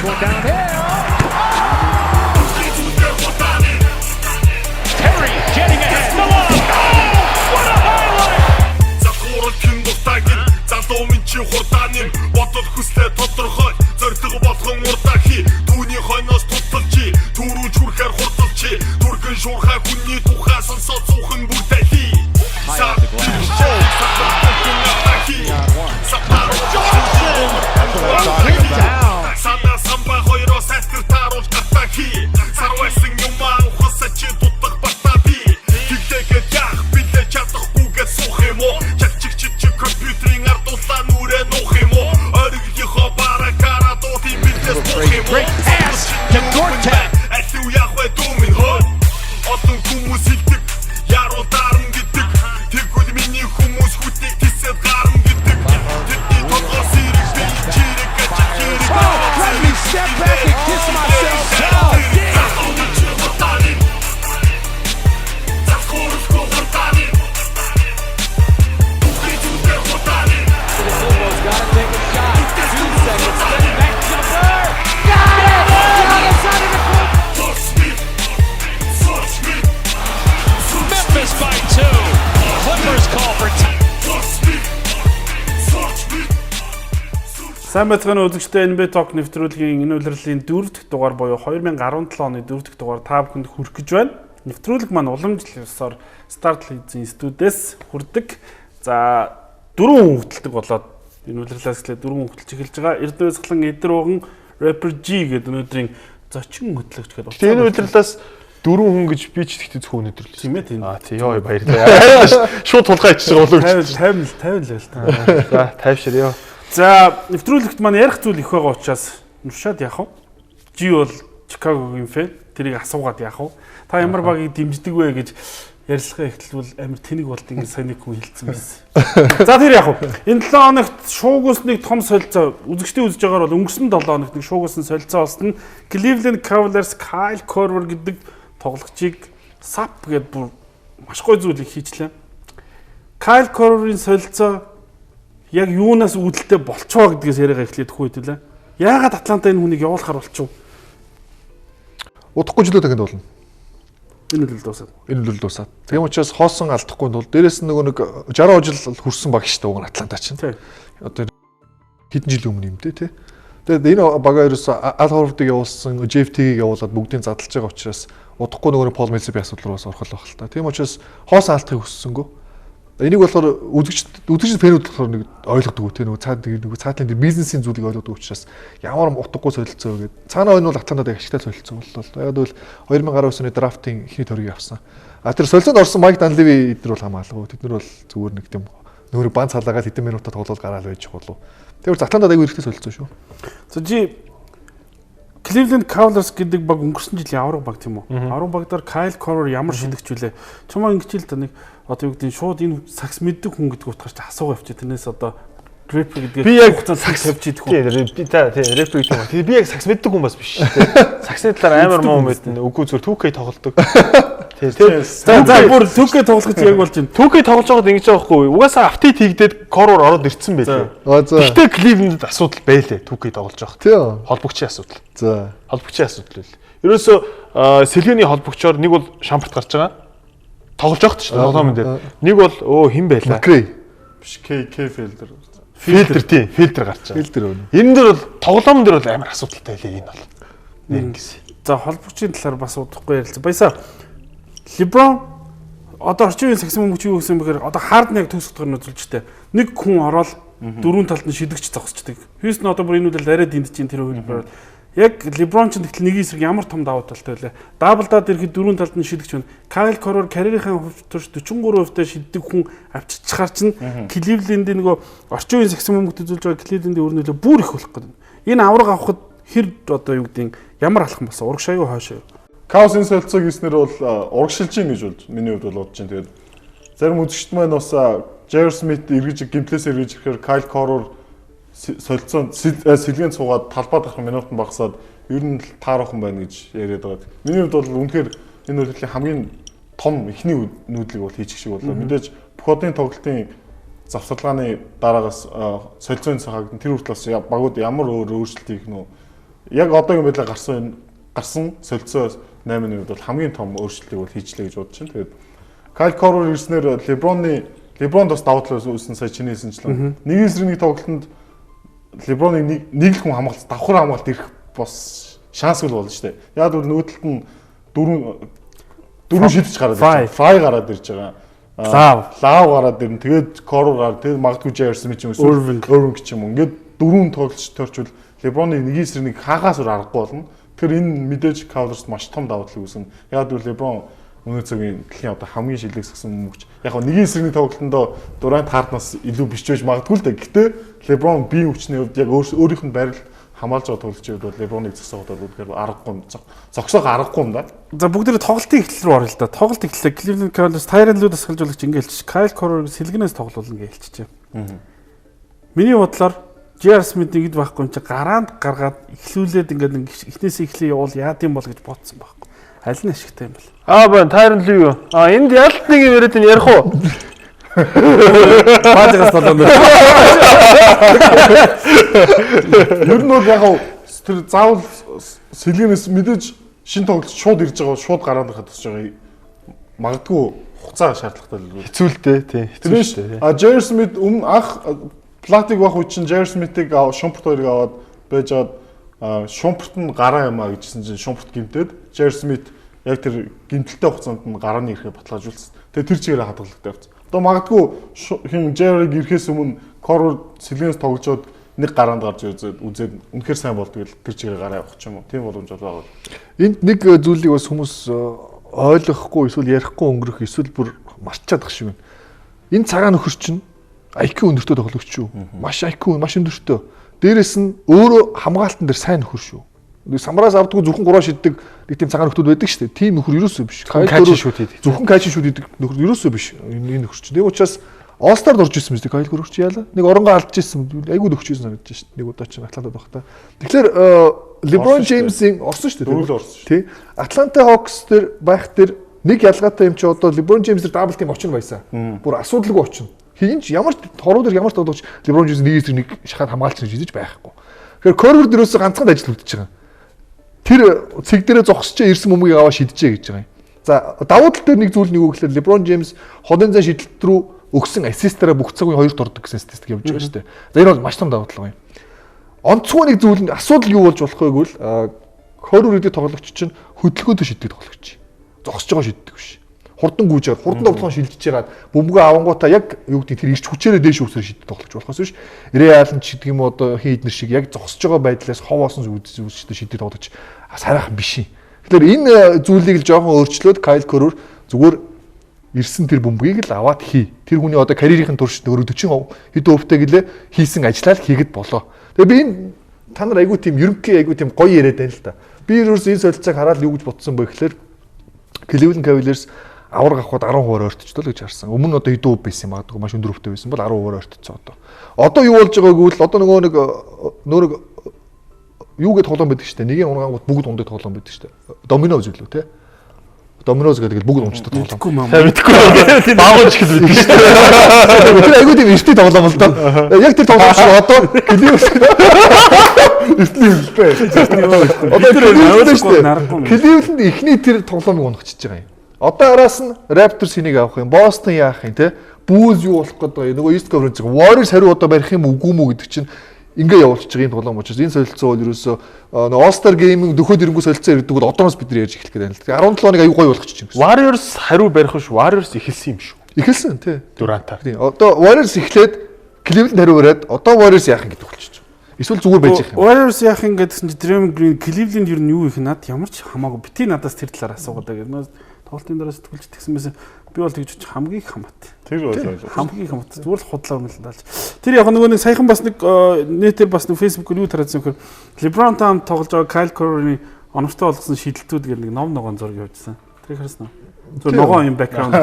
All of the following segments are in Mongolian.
one downhill. Terry jetting ahead. The lob. Oh, what a highlight! Залхуурал хэн дуртаг нь залуу минь чи хурдаан юм бодол хүслээ тодорхой зорилго болгон урдаа хий түүний хойноос тутал чи түрүүж хүрэхээр хурдал чи түргэн шуурхай хүний тухай сонсоод суухан бүрдэлий. Санаа самба хоёроос айстар тааруул гатаа хий сарвайсан юм аа ухасаа чи дутах бата би тэгдэхэд яах билээ чадахгүйгээ суух юм уу чалчиг чи чи компьютерийн ардуулаа нүрээ нуух юм уу ориглийнхоо баракара дуудын билээс буух юм уу. Great pass to Gortat. Алив яах вэ дүүмэн хөө олон хүмүүс хэлдэг яруу дарна гэдэг тэгвэл миний хүмүүс хүтийг тисэд гарна гэдэг тэдний толгоос ирэх би чирэг ажил хэрэг. Let me step back and kiss myself. Oh, damn. Antetokounmpo's got to take a shot. 2 seconds. Step back jumper. Got it! Giannis Antetokounmpo. Memphis by two. Clippers call for time. Сайн байцгаана уу үзэгчдээ, NBA Talk нэвтрүүлгийн энэ улирлын 4 дахь дугаар буюу 2017 оны 4 дахь дугаар та бүхэнд хүрэх гэж байна. Нэвтрүүлэг маань уламжлал ёсоор Start League-ийн студиэс хүрдэг. За, дөрвөн хүн хөтэлдэг болоод энэ улирлаас эхлээд дөрвөн хүн хөтэлж эхэлж байгаа. Эрдэнэ Сахлан Эдэр Уган Rapper G гэдэг өнөөдрийн зочин хөтлөгч гэдэг. Тэгээ энэ удирлаас дөрвөн хүн гэж би ч тэгтээ зөвхөн өнөөдөр л. Тийм ээ, тийм. Аа тий, ёо, баярлалаа. Шууд тулгай ичиж байгаа болов уу гэж. 50 50 л байл та. За, тайвшир ёо. За, нэвтрүүлэгт маань ярих зүйл их байгаа учраас нушаад яах вэ? Жи бол Чикагогийн фэн. Тэрийг асуугаад яах вэ? Та ямар багийг дэмждэг вэ гэж ярилцлага эхлвэл амар тэнэг болд ингэ сайн нэг хүн хэлсэн байсан. За, тэр яах вэ? Энэ 7 хоногт шуугуус нэг том солилцоо, үзэгчдийн үзэж байгаагаар бол өнгөрсөн 7 хоногт нэг шуугуус нь солилцоо болсон нь Cleveland Cavaliers Kyle Korver гэдэг тоглогчийг swap гэдээ бүр маш гоё зүйлийг хийчлээ. Kyle Korver-ийн солилцоо яг юунаас үүдэлтэй болчихоо гэдгээс яриагаа эхлээд хүү хэвлээ. Яагаад Атланта энэ хүнийг явуулахар болчихов? Удахгүй жилүү дахинд болно. Энэ үл дуусаад. Энэ үл дуусаад. Тийм учраас хоосон алдахгүй тул дээрэс нь нөгөө нэг 60 жил хүрсэн баг шүү дээ уг нь Атланта чинь. Одоо хэдэн жилийн өмнө юм дээ тий. Тэгээд энэ багаа ерөөсө Ал Хорфордыг явуулсан, Jeff Teague-ийг явуулаад бүгдийг задлж байгаа учраас удахгүй нөгөө Пол Милсапийн асуудал руу бас орох л байх л та. Тийм учраас хоосон алдахыг хүссэнгүү. Энийг болохоор үзэгч fan үүд болохоор нэг ойлгодог тий, нөгөө цаад нөгөө цаатлын тэр бизнесийн зүйлийг ойлгодог учраас ямар утгагүй солилцоо вэ гэдэг. Цаанаа энэ бол Атлантад яг ашигтай солилцоо боллоо. Яг бол 2019 оны драфтын эхний тойргийг авсан. А тэр солилцоонд орсон Майк Данлеви эднэр бол хамгаалгүй. Тэд нар бол зүгээр нэг тийм нөөрэ бан цалаагаад хэдэн минутаа тоглоод гараал байж болов. Тэр Атлантад аягүй хэрэгтэй солилцоо шүү. За, жи Cleveland Cavaliers гэдэг баг өнгөрсөн жилийн авраг баг тийм үү? Авраг баг дээр Kyle Korver ямар шидэгч вүлээ? Чамаа ингэж л да нэг одоо юу гэдэг нь шууд энэ сакс мэддэг хүн гэдэг утгаар чи асуугаа явчих. Тэрнээс одоо rapper гэдгээр Би яг хугацаанд сакс тавьж идэх үү? Тий, би та тий рэпер гэдэг юм. Тэгээ би яг сакс мэддэг хүн бас биш шүү дээ. Саксны талаар амар муу мэднэ. Үгүй, зүгээр 2K тоглодог. Тий. За, бүр 2K тоглох гэж яг болж байна. 2K тоглож байгаад ингэж байгаа байхгүй юу? Угаасаа update хийгдээд Korver ороод ирсэн байлээ. Аа за. Гэхдээ Cleveland-д асуудал байлээ 2K тоглож байхад. Тийм. Холбогчийн асуудал. За. Холбогчийн асуудал байл. Ерөөсөө сэлгээний холбогчоор нэг бол Шампарт гарч байгаа. Тоглож байхад шүү дээ тоглоомн дээр. Нэг бол өө хэн байлаа? Макрей. Биш, К К Фелдер. Фильтр, тийм, фильтр гарч байгаа. Фильтр өнө. Энэ дээр бол тоглоомн дээр бол амар асуудалтай байлээ энэ бол. Нэр ингэсэн. За, холбогчийн талаар бас удахгүй ярилцсан. Баясаа LeBron одоо орчин үеийн сагсан бөмбөгч юу гэсэн бэхээр одоо Harden яг төгс утгаар нь үзүүлжтэй. Нэг хүн ороод дөрвөн талд нь шидэгч зогсчдаг. Houston одоо бүр энэ үдэл арай диндэж чинь тэр хөлбөрөөр. Яг LeBron ч тэгтэл нэг эсрэг ямар том давуу талтай байлаа. Double даад ирэхэд дөрвөн талд нь шидэгч байна. Kyle Korver карьерийнхаа хувь турш 43% шиддэг хүн авчирчхаар чинь Cleveland-ийн нөгөө орчин үеийн сагсан бөмбөгт үзүүлж байгаа Cleveland-ийн өр нөлөө бүр их болох гэдэг. Энэ авраг авахд хэр одоо юу гэдгийг ямар алхам болсон? Урагшаа юу, хойшоо юу? Cavs-ын солилцоог хийснээр бол урагшилж гин гэж болж миний хувьд бол бодож чинь. Тэгээд зарим үзэгчд маань бас J.R. Smith эргэж гимтлээс эргэж ирэхээр Kyle Korver солилцоонд сэлгээнд суугаад талбай дарах минут нь багасаад ер нь л тааруухан байна гэж яриад байгаа. Миний хувьд бол үнэхээр энэ үйлдлийн хамгийн том эхний нүүдлийг бол хийчих шиг боллоо. Мэдээж бүх одын тоглолтын завсарлагын дараагаас солилцооны цагааг тэр хүртэл бас багууд ямар өөр өөрчлөлт хийх нь Яг одоогийн байдлаар гарсан энэ гарсан солилцоо 8-ны хувьд бол хамгийн том өөрчлөлтийг бол хийжлээ гэж бодож байна. Тэгээд Кайл Корвер ирснээр Лебронд бас давуу тал үүссэн сая чиний хэлсэнчлэн. Нэг эсрэг нэг тоглолтод Леброныг нэг л хүн хамгаалт давхар хамгаалт ирэх бас шансгүй болно шүү дээ. Яг бол нөгөө талд нь дөрвөн шидэж гараад ирж байгаа. Фрай гараад ирж байгаа. Лав гараад ирнэ. Тэгээд Корвер гараад тэгээд магадгүй J.R. Smith ч юм уу Irving ч юм уу. Ингээд дөрвөн тоглолч торчвол Леброныг нэг эсрэг нэг хаахаас өөр аргагүй болно. Тэгэхээр энэ мэдээж Cavaliers маш том давуу талыг үүснэ. Яг бол Леброн өнөө цагийн дэлхийн одоо хамгийн шилэг сагсан мөнгөч. Яг гоо нэг эсрэг нэг тоглолтондоо Дурант Харднаас илүү биш байж магадгүй л дээ. Гэтэ Леброн биеийн хүчний хувьд яг өөрийнх нь байрал хамгаалж байгаа тоглолчийн хувьд бол Леброныг зогсооход бол үнэхээр аргагүй зогсоох аргагүй юм да. За бүгдээрээ тоглолтын эхлэл рүү орё л да. Тоглолт эхлэлээ Cleveland Cavaliers Tyronn Lue дасгалжуулагч ингэ хэлчих. Kyle Korver сэлгэнээс тоглуулна гэж хэлчихэ. Миний бодлоор J.R. Smith нэгд байхгүй юм чи гараанд гаргаад эхлүүлээд ингээд эхнээсээ эхлэе явуул яад юм бол гэж бодсон байхгүй. Аль нь ашигтай юм бол? Аа байна Tyronn Lue юу? Аа энд ялт нэг юм яриад энэ ярих уу? Баажигаас толгойн. Ер нь бол яг тэр заавал сэлгэнээс мэдээж шин тоглолт шууд ирж байгаа шууд гараанд хахад тусч байгаа магадгүй хугацаа шаардлагатай л хэцүү л дээ тий. Хэцүү шүү дээ. А J.R. Smith өмнө анх Платиг байх үе чинь J.R. Smith-ийг Шумперт хоёрыг аваад байжгаад Шумперт нь гараа юм а гэжсэн чинь Шумперт гимтээд J.R. Smith яг тэр гимтэлтэй хугацаанд нь гарааны ирэхээ баталгаажуулсан. Тэгээ тэр чигээрээ хадгалагдав явцсан. Одоо магадгүй хин J.R.-ыг ирэхээс өмнө Корвер сэлгэнээс тогложоод нэг гараанд гарч үзээд үнэхээр сайн болдог л тэр чигээр гараа явах ч юм уу. Тийм боломж бол байгаа. Энд нэг зүйлийг бас хүмүүс ойлгохгүй эсвэл ярихгүй өнгөрөх эсвэл бүр мартчихад байх шиг байна. Энэ цагаан нөхөр чинь IQ өндөртэй тоглогч шүү. Маш IQ маш өндөртэй. Дээрээс нь өөрөө хамгаалтан дээр сайн нөхөр шүү. Нэг самраас авдаггүй зөвхөн 3 шиддэг нэг тийм цагаан нөхдүүд байдаг шүү дээ. Тийм нөхөр ерөөсөө биш. Качин шүүд хийдэг. Зөвхөн качин шүүд хийдэг нөхөр ерөөсөө биш. Энэ нөхөр чинь. Тийм учраас All-Star-д орж ирсэн мэт Кайл Корвер чи яалаа. Нэг оронгоо алдчихсан. Айгүй нөхчихсэн санагдаж шүү дээ. Нэг удаа чинь Атлантад байхдаа. Тэгэхээр LeBron James-ийн орсон шүү дээ. Дөрөв орсон шүү. Тий. Atlanta Hawks дээр байх дээр нэг ялгаатай юм чи одоо LeBron James дээр double team очно байсан. Бүр асуудалгүй очно. Хин ч ямар хоруу дээр ямар тоглогч LeBron James нэг эсрэг нэг шахаад хамгаалч гэж хийж байхгүй. Тэгэхээр Корвер дээрээс ганцхан ажил үлдчихэж байгаа. Тэр цэг дээрээ зогсож ирсэн бөмбөгийг аваа шидчихэ гэж байгаа юм. За давуу тал дээр нэг зүйл нэг үг гэхэлээ LeBron James холын зай шидэлт рүү өгсөн ассистаараа бүх цаг үеийн хоёрт ордог гэсэн статистик явж байгаа шүү дээ. За энэ бол маш том давуу тал юм. Онцгой нэг зүйл нь асуудал юу болж болох вэ гэвэл Корвер гэдэг тоглогч чинь хөдөлгөөнтэй шиддэг тоглогч. Зогсож байгаа шиддэг биш. Хурдан гүйж байгаа, хурдан тоглохоо шилжиж байгаад бөмбөгөө авангуудаа яг юу гэдэг тэр ирч хүчээрээ дээш үсрээ шиддэг тоглогч болохоос биш. Реал нь ч гэдэг юм уу одоо хин эднэр шиг яг зогсож байгаа байдлаас ховоосон үзүүсчтэй шиддэг тоглогч сайхан биш юм. Тэгэхээр энэ зүйлийг л жоохон өөрчлөөд Кайл Корвер зүгээр ирсэн тэр бөмбөгийг л аваад хий. Тэр хүний одоо карьерийн туршид өөрөө 40 хэдэн өвтэй гэлээ хийсэн ажлаа л хийгэд болоо. Тэгээ би энэ та нар айгүй тийм ерөнхий айгүй тийм гоё яриад байна л да. Би ерөөс энэ солилцоог хараад юу гэж бодсон бэ гэхээр Cleveland Cavaliers аварга авахд 10% ойртчихлоо л гэж харсан. Өмнө нь одоо хэдэн хөв байсан юм магадгүй маш өндөр өвтэй байсан бол 10% ойртчихсон одоо. Одоо юу болж байгааг гэвэл одоо нөгөө нэг юу гэдэг тоглоом байдаг шүү дээ. Нэгийн унгаангууд бүгд ундаг тоглоом байдаг шүү дээ. Домино зүйлүү те. Доминоз гэдэг бүгд унцдаг тоглоом. Сайн мэдэхгүй. Баагууч гэж мэддэг шүү дээ. Тэр айгүй тийм эртний тоглоом л доо. Яг тэр тоглоом шиг одоо Cleveland эртний юм л дээ. Одоо Cleveland шүү дээ. Cleveland эхний тэр тоглоомыг унгачиж байгаа юм. Одоо араас нь Raptors хэнийг авах юм, Boston яах юм те? Bulls юу болох гэдэг нөгөө East Conference Warriors хариу одоо барих юм үгүй мүү гэдэг чинь ингээ явуулчих юм тоглоом учраас энэ солилцоо бол ерөөсөө нөгөө All-Star Game-ийн дөхөөд ирэнгүү солилцоо ирдэг бол одооноос бид нар ярьж эхлэх гэдэг юм л. 17 хоног аюу гоё болгочих юм гэсэн. Warriors хариу барих биш, Warriors эхэлсэн юм шүү. Эхэлсэн тий. Durant-аар. Тий. Одоо Warriors эхлээд Cleveland хариу бариад одоо Warriors яах юм гэдэг болчих. Эсвэл зүгээр байж их юм. Warriors яах юм гэдгсэн чи Draymond Green Cleveland ер нь юу их над ямар ч хамаагүй бити надаас тэр талаар асуугаад байгаа. Тоглолтын дараа сэтгүүлч тэгсэн байсан. Би бол тэгж хамгийн их хамаат. Тэр бол ойлгоо. Хамгийн их хамаат. Зүгээр л худлаа юм л даалж. Тэр яг нөгөө нэг саяхан бас нэг нэтээр бас нэг Facebook-ээр юу тараасан юм хэр LeBron James тоглож байгаа Kyle Korver-ийн оновчтой болгосон шидэлтүүд гэх нэг ном ногоон зураг явуулсан. Тэр харсан уу? Зүгээр ногоон юм бэкграунд.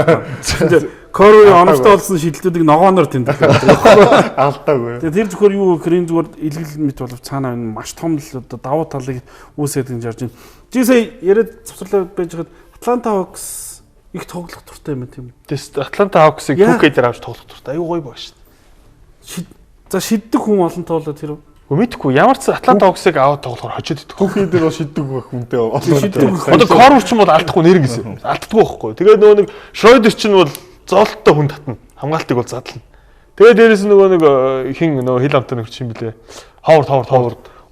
Корвер оновчтой болгосон шидэлтүүдийг ногооноор тэмдэглэдэг. Алдаагүй. Тэгээ тэр зөвхөн юу гэхээр энэ зүгээр илгэл мэт болов цаанаа энэ маш том л одоо давуу талыг үүсгээд гэж харж байна. Чи сая яриад цавцарлаа байж байхад Atlanta Hawks их тоглох дуртай юм тийм үү? Тэс Atlanta Hawks-ыг 2K дээр авч тоглох дуртай. Аюу гоё баг шүү дээ. За шиддэг хүн олон тоолоо тэр. Үгүй мэдхгүй ямар ч Атланта Hawks-ыг аваад тоглохоор хожид идэх. Түүхий дээр бол шиддэг байх хүнтэй. Шиддэг. Одоо Корвер ч юм бол алдахгүй нэр гэсэн. Алддаггүй байхгүй. Тэгээд нөгөө нэг Шройдер ч нь бол зоолттой хүн татна. Хамгаалтыг бол задлана. Тэгээд дээрэс нь нөгөө нэг хин нөгөө хил амтай нөхч юм блэ.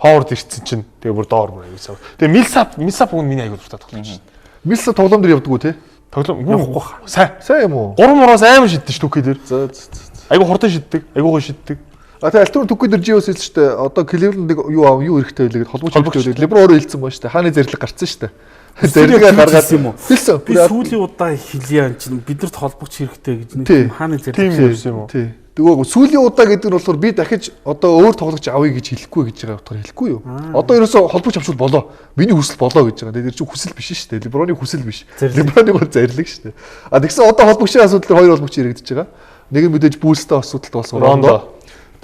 Ховард ирсэн чинь тэгээ бүр доор бүр аягүй сав. Тэгээ Милсап үн миний аягүй дуртай тоглож шин. Милса тоглоом дээр явдггүй те. Тоглоом явахгүй хаа. Сайн. Сайн юм уу? 3 мураас амар шиддэг ш түүхий дээр. За за за. Аягүй хурдан шиддэг, аягүй гоё шиддэг. А тэгээ альтур түүхий дээр Жиос хэлсэн шүү дээ. Одоо Кливленд юу аав юу эрэхтэй байлээ гэд холбогч хэрэгтэй байлээ. Леброн өөрөө хэлсэн байна шүү дээ. Хааны зэрлэг гарцсан шүү дээ. Зэрлэгээ гаргаад юм уу? Хэлсэн. Би сүүлийн удаа хэлье юм чинь бидэрт холбогч хэрэгтэй гэж нэг юм хааны зэрлэг Тийм юм уу? Тий. Тэгвэл сүүлийн удаа гэдэг нь болохоор би дахиж одоо өөр тоглогч авъя гэж хэлэхгүй гэж байгаа утгаар хэлэхгүй юу? Одоо ерөөсөө холбогч авчвал болоо. Миний хүсэл болоо гэж байгаа. Тэр чинь хүсэл биш шүү дээ. Леброны хүсэл биш. Леброны бол зэрлэг шүү дээ. А тэгсэн одоо холбогчийн асуудал дээр хоёр холбогч яригдчихэж байгаа. Нэг нь мэдээж Булстай асуудалт болсон Рондо.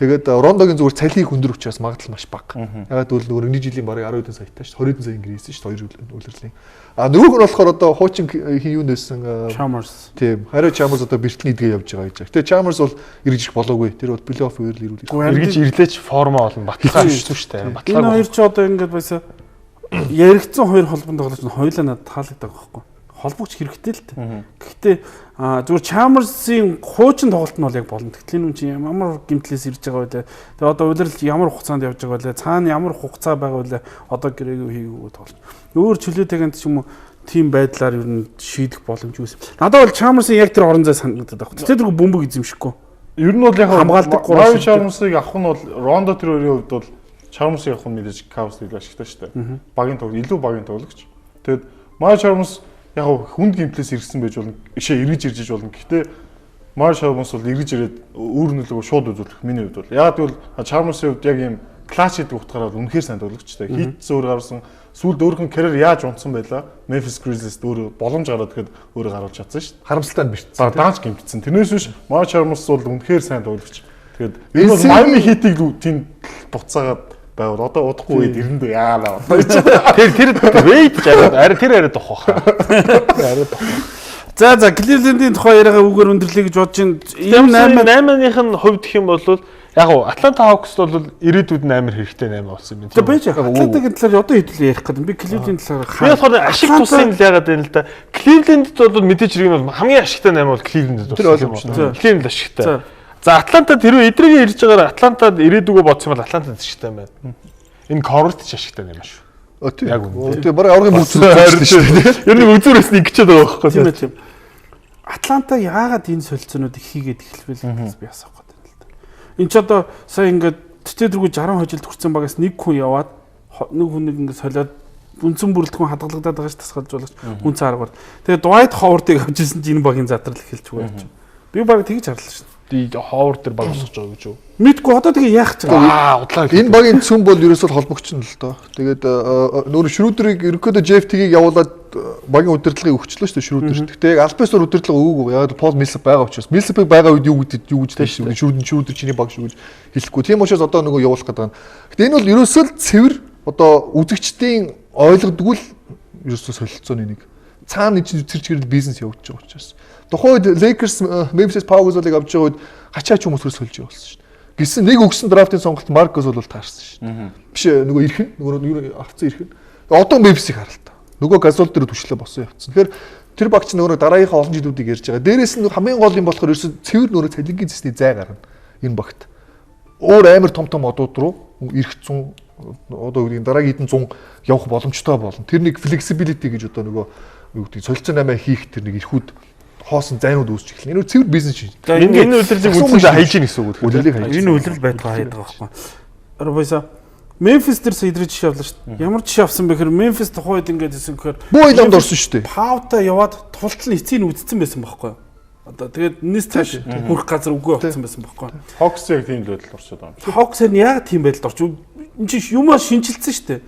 Тэгээд Рондогийн зүгээр цалин их өндөр учраас магадлал маш бага. Ягаад гэвэл нөгөө нэг жилийн бараг 10 хэдэн саятай шүү дээ. 20 хэдэн сая ингэсэн шүү дээ. Хоёр үлрэлийн. А нөгөөх нь болохоор одоо хуучин хин юу нээсэн Chalmers. Тийм. Хариу Chalmers одоо бэртлийн идгээ явж байгаа гэж. Гэтэ Chalmers бол эргэж ирэх болоогүй. Тэр бол плей-офф үеэр л ирүүл. Эргэж ирлээч форма олон баталгаа хэцүү шүү дээ. Энэ хоёр ч одоо ингээд байсан яригдсан хоёр холбон тоглогч нь хоёулаа надад таалагддаг байхгүй. Холбогч хэрэгтэй л дээ. Гэхдээ зүгээр Chalmers-ийн хуучин тоглолт нь бол яг болно. Тэгтэл энэ үн чинь ямар гимтлээс ирж байгаа вэ? Тэгээ одоо улирал ямар хугацаанд явж байгаа вэ? Цаана ямар хугацаа байгаа вэ? Одоо гэрээгүй хийгээгүй тоглолт. Өөр чөлөөтэйгэнд ч юм уу тийм байдлаар ер нь шийдэх боломж үүс. Надад бол Chalmers-ийн яг тэр орон зай санагдаад байна. Тэр тэргүй бөмбөг эзэмшихгүй. Ер нь бол яг хамгаалдаг гурван Chalmers-ыг авах нь бол Рондо тэр хоёрын хувьд бол Chalmers-ыг авах нь мэдээж Cavs илүү ашигтай шүү дээ. Багийн тоглогч, илүү багийн тоглогч. Тэгээд Mario Chalmers яг хүнд гимплээс ирсэн байж болно. Ишээ эргэж ирж болно. Гэхдээ Mario Chalmers бол эргэж ирээд өөр нөлөөгөө шууд үзүүлэх миний хувьд бол. Яг тэгвэл Chalmers-ийн хувьд яг ийм клатч гэдэг утгаараа бол үнэхээр сайн тоглогчтой. Хит зөөр гарсан. Сүүлд өөрийнх нь карьер яаж унтсан байлаа? Memphis Grizzlies-д өөрөө боломж гараад ирэхэд өөрөө гаруулж чадсан шүү дээ. Харамсалтай нь бэртсэн. Даанч гимтсэн. Тэрнээс биш Mario Chalmers бол үнэхээр сайн тоглогч. Тэгээд энэ бол Miami Heat-ийг тийм буцаагаад байвал одоо удахгүй үед ирэндээ яалаа. Тэр тэр Wade жараад арай тэр арай дох баха. Арай дох. За за Cleveland-ийн тухай яриагаа үгээр өндөрлөе гэж бодож байна. Энэ 8-ных нь хувьд гэх юм бол яг уу Atlanta Hawks бол ирээдүйд нь амар хэрэгтэй 8 болсон юм. Тэгээ байж Atlanta-гийн талаар одоо хэдүүлээ ярих гэдэг. Би Cleveland-ийн талаар би болохоор ашиг тусын л яагаад байна л да. Cleveland-д бол мэдээж хэрэг нь бол хамгийн ашигтай 8 бол Cleveland-д болсон юм. Cleveland ашигтай. За Атлантад хэрвээ эдрийг ирж байгаагаар Атлантад ирээдүгөө бодсон бол Атлантад ашигтай юм байна. Энэ Корвет ч ашигтай юм шүү. Яг үнэ. Тийм бараг аврагын бүрдүүлсэн шүү дээ. Ер нь үзүүрээс нь ингэчээд байгаа байхгүй тийм ээ тийм. Атланта яагаад энэ солилцоонуудыг хийгээд эхэлвэл гэж би асуух гэдэг юм л да. Энд ч одоо сая ингээд тэтгэдэргүй 60 хожилд хүрсэн багаас нэг хүн яваад нэг хүнийг ингээд солиод үндсэн бүрэлдэхүүн хадгалагдаад байгаа ш тасгалжуулагч үндсэн аргаар. Тэгээ Dwight Howard-ыг авч ирсэн чинь энэ багийн задрал эхэлж байгаа юм. Би баг тэгж харлаа шин. Ховард дээр баг босгож байгаа гэж юу? Мэдгүй одоо тэгээ яах гэж байгаа. Аа, удлаа. Энэ багийн цөм бол ерөөсөө холбогч нь л доо. Тэгээд нөр Шрүүдерийг ерөнхийдөө Jeff Teague-ийг явуулаад багийн удирдлагыг өгчлөө шүү дээ Шрүүдер. Гэхдээ яг Альпесор удирдлага өгөөгүй. Яг Пол Милсап байгаа учраас Милсапыг байгаа үед юу гэдэг юу гэж тааш Шрүүдер чиний баг шүү гэж хэлэхгүй. Тийм учраас одоо нөгөө явуулах гэдэг юм. Гэтэ энэ бол ерөөсөө л цэвэр одоо үзэгчдийн ойлгодгүй л ерөөсөө солилцооны нэг цаана чинь тэр чигээр бизнес явагдаж байгаа учраас. Тухайн үед Lakers Memphis Pau Gasol-ыг авч байгаа үед хачаач хүмүүс хөрс сольж явуулсан шүү дээ. Гисэн нэг өгсөн драфтын сонголт Marc Gasol бол таарсан шүү дээ. Биш нөгөө ирхэн нөгөө авцсан ирхэн. Одоо Memphis-ийг харал та. Нөгөө Gasol дээр түшлээ босон явцсан. Тэгэхээр тэр багч нөгөө дараагийнхаа олон жилүүдийг ярьж байгаа. Дээрээс нь хамгийн гол юм болохоор ерөөсөн цэвэр нөгөө цалингийн зэсний зай гарна энэ багт. Өөр амар том том одууд руу ирэх 100 одоо үгүй дараагийн хэдэн 100 явах боломжтой болно. Тэр нэг flexibility гэж одоо нөгөө юу гэдэг солилцоо 8 хийх тэр нэг эрхүүд хоосон зайнууд үүсч эхэлнэ. Энэ цэвэр бизнес чинь. Энэ үлрэлийг үзэндээ хайж ийн гэсэн үг. Үлрэлийг хайж. Энэ үлрэл байдгаа хайдаг байхгүй. Арбайса Memphis дээр сая идрээ жишээ авлаа шүү дээ. Ямар жишээ авсан бэ гэхээр Memphis тухайн үед ингээд хэлсэн гэхээр Бүү ламд орсон шүү дээ. Паута яваад тултал нь эцсийн үдцсэн байсан байхгүй юу? Одоо тэгээд энэс цааш хүрэх газар үгүй болсон байсан байхгүй юу? Hawks яг тийм л байдалд орчод байгаа юм шиг. Hawks нь яг тийм байдалд орч. Энд чинь юмаа шинжилсэн шүү дээ.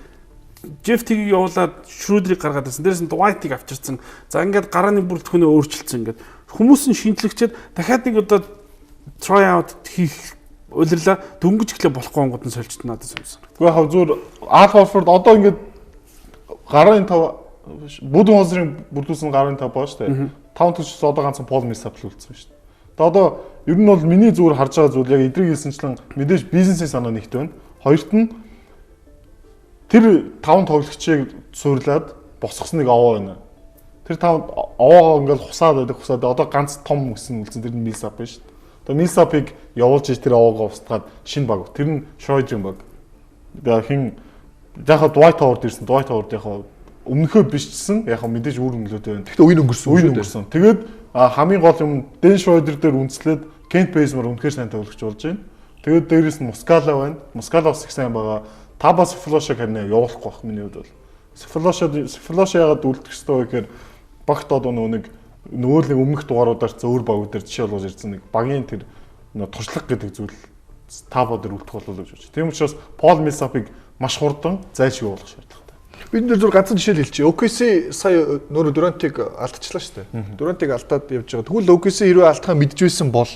Jeff Teague-ийг явуулаад Schroeder-ыг гаргаад ирсэн. Дээрээс нь Dwight-ыг авчирсан. За ингээд гарааны бүрэлдэхүүнээ өөрчилсөн ингээд. Хүмүүс нь шинжлэгчээд дахиад нэг одоо try out хийх улирлаа дөнгөж эхлэх болохгүй онгод нь сольжт надад сонссон. Гэхдээ яг зүгээр Al Horford одоо ингээд гарын 5 Бүдэн хосрын бүрдүүлсэн гарын 5 баа шүү дээ. 5 төсөс одоо ганцхан Paul Millsap л үлдсэн шүү дээ. Тэгээ одоо ер нь бол миний зүгээр харж байгаа зүйл яг эдрийг хэлсэнчлэн мэдээж бизнесийн санаа нэгт байна. Хоёрт нь тэр 5 тоглогчийг суурлаад босгосныг овоо байна. Тэр 5 овоогоо ингээл хусаад байдаг хусаад одоо ганц том өсөн үлдсэн тэр нь Милсап байна шүү дээ. Одоо Милсапыг явуулж иж тэр овоогоо устгаад шинэ баг. Тэр нь Шройдрын баг. Тэгээ хин яг хаа Dwight Howard ирсэн. Dwight Howard яг хаа өмнөхөө бишчсэн яг хаа мэдээж үр өнгөлөөтэй байна. Гэхдээ үе өнгөрсөн. Үе өнгөрсөн. Тэгээд хамгийн гол юм Дэн Шройдер дээр үндэслээд Кент Бейзмор үнэхээр сайн тоглогч болж байна. Тэгээд дээрэс нь Мускала байна. Мускала бас их сайн байгаа. Таба Сефлошаг харин явуулахгүй байх миний хувьд бол. Сефлоша яагаад үлдэх ёстой вэ гэхээр багт одоо нөгөө нэг нөгөө нэг өмнөх дугааруудаар ч өөр багууд дээр жишээ болгож ирсэн нэг багийн тэр нөгөө туршлага гэдэг зүйл Таба дээр үлдэх болов уу гэж бодож. Тийм учраас Пол Милсапыг маш хурдан зайлшгүй явуулах шаардлагатай. Бид нэр зүр ганцхан жишээ л хэлчихье. OKC сая нөгөө Дурантыг алдчихлаа шүү дээ. Дурантыг алдаад явж байгаа. Тэгвэл OKC хэрвээ алдахаа мэдчихсэн бол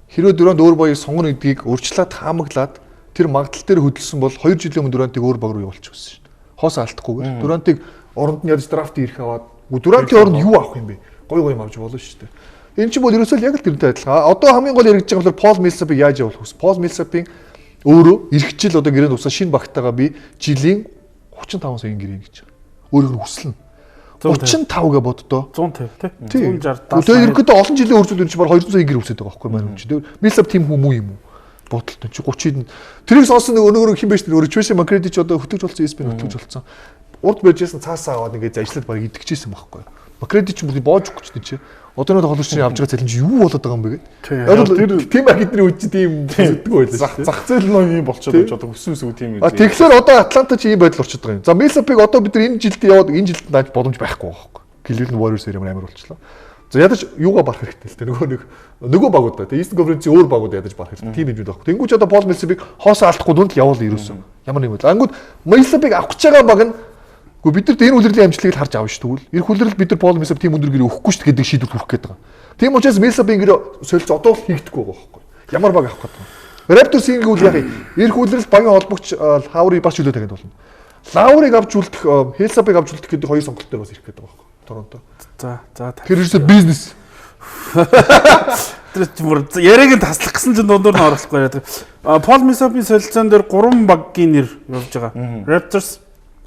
хэрвээ Дурант өөр багийг сонгоно гэдгийг урьдчилаад таамаглаад тэр магадлал дээр хөдөлсөн бол 2 жилийн өмнө Дурантыг өөр баг руу явуулчих байсан шүү дээ. Хоос алдахгүйгээр. Дурантыг оронд нь ядаж драфт ирэх аваад Дурантын оронд юу авах юм бэ? Гой гой юм авч болно шүү дээ. Энэ чинь бол ерөөсөө л яг л тэрнтэй адилхан. Одоо хамгийн гол яригдж байгаа нь Пол Милсапыг яаж явуулах вэ? Пол Милсапын өөрөө эх жил одоо гэрээнд усаа шинэ багтаага би жилийн 35 саяын гэрээ гэж байгаа. Өөрөөр нь хүсэл нь 35 гэ боддоо. 150 тий. 160 70. Тэгээ ерөнхийдөө олон жилийн үржил энэ чинь баг 200 сая гэр үсээд байгаа байхгүй маань юм чи. Милсап тийм хүн муу юм уу? Бодолтой чи 30 хэдэн. Тэрийг сонсон нэг өнөөгөр хэн бэ шүү дээ. Өөрөө Tracy McGrady ч одоо хөтөж болсон, ESPN хөтөж болсон. Урд барьжсэн цаасаа аваад ингээд ажиллаад баг идэгчээсэн байхгүй. McGrady ч бүр боож өгч чинь чи. Одоо нэг тоглогчны авч байгаа цалин чи юу болоод байгаа юм бэ гэд. Тэр тийм баг эдний үед чи тийм зүтдэг байлаа шүү дээ. Зах зээл нөө юм болчиход байж одоо өссөн өсөв тийм үү. Тэгэхээр одоо Атланта чи ийм байдал орчод байгаа юм. За Милсапыг одоо бид нар энэ жилд яваад энэ жилд нааж боломж байхгүй байгаа байхгүй. Cleveland Warriors ямар амар болчихлоо. За ядаж юугаа барах хэрэгтэй л дээ. Нөгөө нэг нөгөө багуудаа тэгээ Eastern Conference-ийн өөр багууд ядаж барах хэрэгтэй. Тийм хэмжээнд байхгүй. Тэнгүүч одоо Пол Милсапыг хоосоо алдахгүй дүнд явуул ерөөсөн. Ямар нэг юм. Ангууд Милсапыг авах гэж байгаа баг нь Гэхдээ бид нар энэ үлрэлийн амжилтыг л харж авна шүү тэгвэл. Ирэх үлрэл бид нар Пол Милсап тийм өндөр гэрээ өгөхгүй шүү гэдэг шийдвэр хүрэх гээд байгаа. Тийм учраас Милсапын гэрээ солилцоо одоо л хийгдэхгүй байгаа байхгүй. Ямар баг авах гээд байгаа. Raptors ингэвэл яг ирэх үлрэл багийн холбогч Лаури бас чөлөө тавиад болно. Лаурыг авч үлдэх, Хелсапыг авч үлдэх гэдэг хоёр сонголт дээр бас ирэх гээд байгаа байхгүй. Торонто. За за. Тэр ерөөсөө бизнес. Тэр ч бүр яриаг нь таслах гэсэн чинь дундуур нь оруулахгүй яриад. Пол Милсапын солилцоон дээр 3 багийн нэр явж байгаа. Raptors,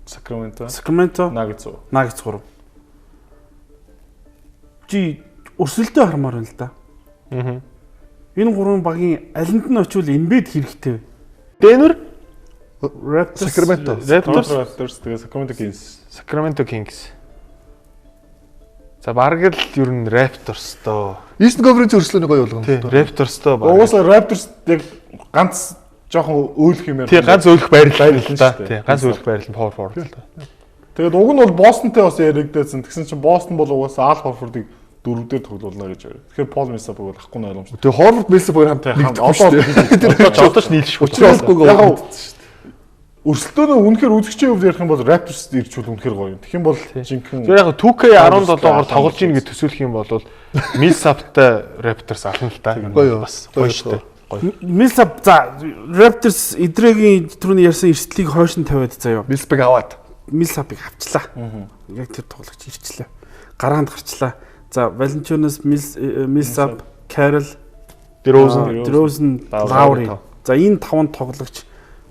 Sacramento, Nuggets. Nuggets 3. Чи өрсөлдөө хармаар байна л да. Энэ гурван багийн алинд нь очивол Embiid хэрэгтэй вэ? Denver, Raptors, Sacramento, Raptors, тэгээ Sacramento Kings. Sacramento Kings. За бараг л ер нь Raptors доо. Eastern Conference өрсөлдөөний гоё болгоно. Raptors доо баг. Угаасаа Raptors яг ганц жоохон өөлөх юм байна. Тий, ганц өөлөх байрлал л та. Тий, ганц өөлөх байрлал нь power forward л та. Тэгээд уг нь бол Бостонтэй бас яригдээсэн. Тэгсэн чинь Бостон бол угаасаа Ал Хорфордыг дөрөвдөр тоглуулна гэж байна. Тэгэхээр Пол Милсап бол ахгүй нь ойлгомжтой. Тэгээ Хорфорд Милсап хоёр хамт нэгдэхгүй шүү дээ. Одоо ч нийлшгүй. Учир олохгүйгээ Яг өрсөлдөөнөө үнэхээр үзэгчийн хувьд ярих юм бол Raptors ирчүүл үнэхээр гоё юм. Тэгэх юм бол жинхэнэ Тэр яг 2K17-оор тоглож ийн гэж төсөөлөх юм бол Милсаптай Raptors ална л та. Бас гоё шүү дээ. Милсап за Raptors эдрэгийн түрүүний ярьсан эрсдлийг хойш нь тавиад заяа. Милсапыг аваад. Милсапыг авчлаа. Яг тэр тоглогч ирчлээ. Гараанд гарчлаа. За Valanciunas, Милсап, Carroll, DeRozan, Lowry. За энэ таван тоглогч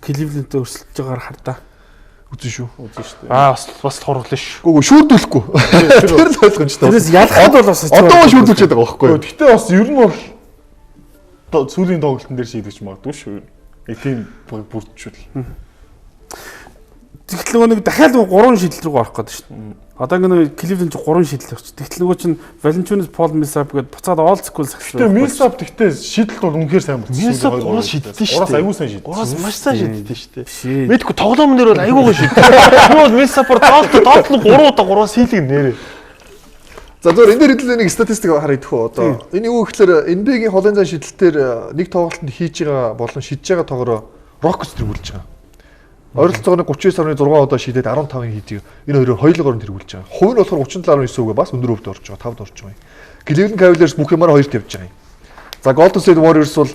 Cleveland-д өрсөлдөж байгаагаар хардаа. Үзэн шүү. Үзэн шүү дээ. Аа бас хурлаа шүү. Үгүй шүүрдүүлэхгүй. Тэр л ойлгомжтой. Тэрээс ялахад бол бас одоо шүүрдүүлчихэд байгаа байхгүй юу? Гэхдээ бас ер нь бол сүүлийн тоглолтын дээр шийдэж магадгүй шүү. Яг тийм бүрдчихвэл. Тэгтэл нөгөө нэг дахиад нөгөө 3 шийдэл рүү орох гэдэг шүү дээ. Одоо ингээ нөгөө Cleveland ч 3 шийдэл орчих. Тэгтэл нөгөө чинь Valanciunas, Paul Millsap гэдээ буцаад old school сагсан. Гэтэ Millsap тэгтээ шийдэлт бол үнэхээр сайн болсон. Millsap 3 шийдэлтэй шүү дээ. 3 аягүй сайн шийдэлтэй. 3 маш сайн шийдэлтэй шүү дээ. Мэдгүй тоглоом дээр бол аягүй гоё шийдэлтэй. Би бол Millsap-аар доолт нь 3 удаа 3 сийлэг нэрээ. За зөвөр энэ дээр хэдүүлээ нэг статистик харъя гэх үү одоо. Энэ юу гэхээр NBA-гийн холын зан шидэлтээр нэг тоглолтод хийж байгаа болон шидэж байгаа тоогоор Rockets тэргүүлж байгаа. Ойролцоогоор 39.6 удаа шидээд 15-ыг хийж байгаа. Энэ хоёроор хоёулаар нь тэргүүлж байгаа. Хувь нь болохоор 37.9-гээ бас өндөр өвд орж байгаа, 5-д орж байгаа юм. Cleveland Cavaliers бүх юмараа 2-т явж байгаа юм. За Golden State Warriors бол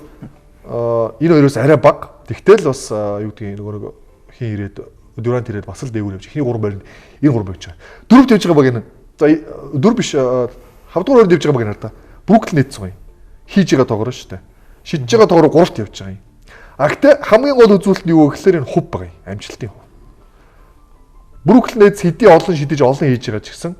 энэ хоёроос арай бага. Тэгтэл бас юу гэдгийг нөгөө нэг хин ирээд Durant ирээд бас л дээгүүр явж. Эхний 3 байранд энэ 3 явж байгаа. Дөрөвт явж байгаа баг энэ. За дөрөв биш 5 дугаар байранд явж байгаа баг энэ та. Brooklyn Nets байгаа юм. Хийж байгаа тоогоор шүү дээ. Шидэж байгаа тоогоор 3-т явж байгаа юм. А гэтээ хамгийн гол үзүүлэлт нь юу вэ гэхээр энэ хувь байгаа юм. Амжилтын хувь. Brooklyn Nets хэдий олон шидэж олон хийж байгаа ч гэсэн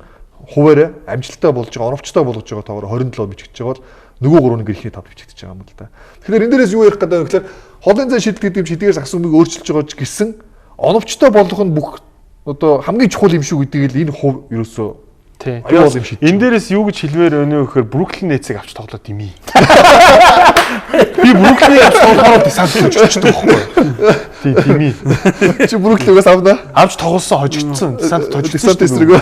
хуваараа амжилттай болж байгаа, оновчтой болгож байгаа тоогоор 27 бичигдэж байгаа бол нөгөө гурван гэрхний 5 бичигдэж байгаа юм л да. Тэгэхээр энэ дээрээс юу ярих гэдэг вэ гэхээр холын зай шидэл гэдэг юм шидгээс асуух юмыг өөрчилж байгаа ч гэсэн оновчтой болгох нь бүх одоо хамгийн чухал юм шүү гэдгийг л энэ хувь ерөөсөө Тий. аюул юм шидэж. Энэ дээрээс юу гэж хэлмээр өнөө гэхээр Brooklyn Nets-ийг авч тоглоод юм. Би Brooklyn-ийг авч тоглохоор десант хожигдчихдаг байхгүй. Тий, тийм ээ. Чи Brooklyn-ээс авна. Авч тоглосон хожигдсон. Десант хожигдсон. Десант эсрэг.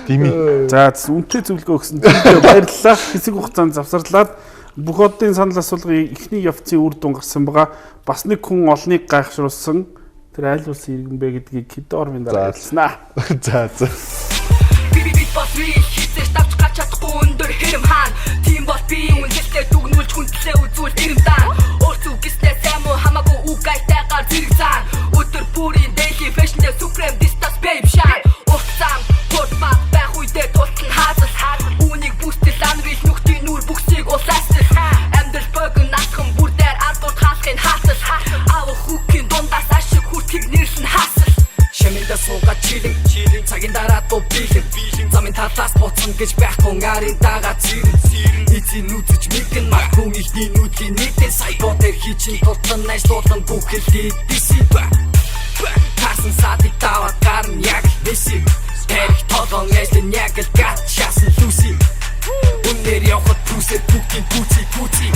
Тийм ээ. За үнэтэй зөвлөгөө өгсөн зүйлээ баярлалаа. Хэсэг хугацаанд завсарлаад бүх одын санал асуулгын эхний явцын үр дүн гарсан байгаа. Бас нэг хүн олныг гайхшруулсан. Тэр аль улсын иргэн бэ гэдгийг хэдэн ормын дараа ярьснаа. За за. Би би бас би хизээш давч гарч чадахгүй өндөр хэрэм хаан. Тийм бол би үнэлэлтэй дүгнүүлж хүндлээ үзүүл ирэм даан. Өөр зүг гиснээ сайн муу хамаагүй үг гайтайгаар зэрэг заан. Өдөр бүрийн daily fashion дээр supreme distance babe shine. Урт зам хурд ба байх үедээ тултал хаазал. Үүнийг бүстэл анрил нүхтийн нүр бүксийг улаасал. Амьдрал богино наатхан бүр дээр ардууд хаалхын хаасал. Авах хүүхийн дундаас ашиг хүртгийг нэрлэн хаасал. Шаминда суугаад чилэн чилэн цагийн дараа дуу биелэн биелэн замын талаас буцна гэж байхгүй арын дагаа цэрэн цэрэн эзэн үзэж мэдэн мах хүн ихний нүдлийн нийтэн сая боо дээр хийчин тултан ажиллуулан бүхэл дийсэн ба тасан садыг даваад гарна яг л Месси тэрх толгон ажлын яг л гат шаасан Люси үнээр явхад пүсэ бүгдийн пүци пүци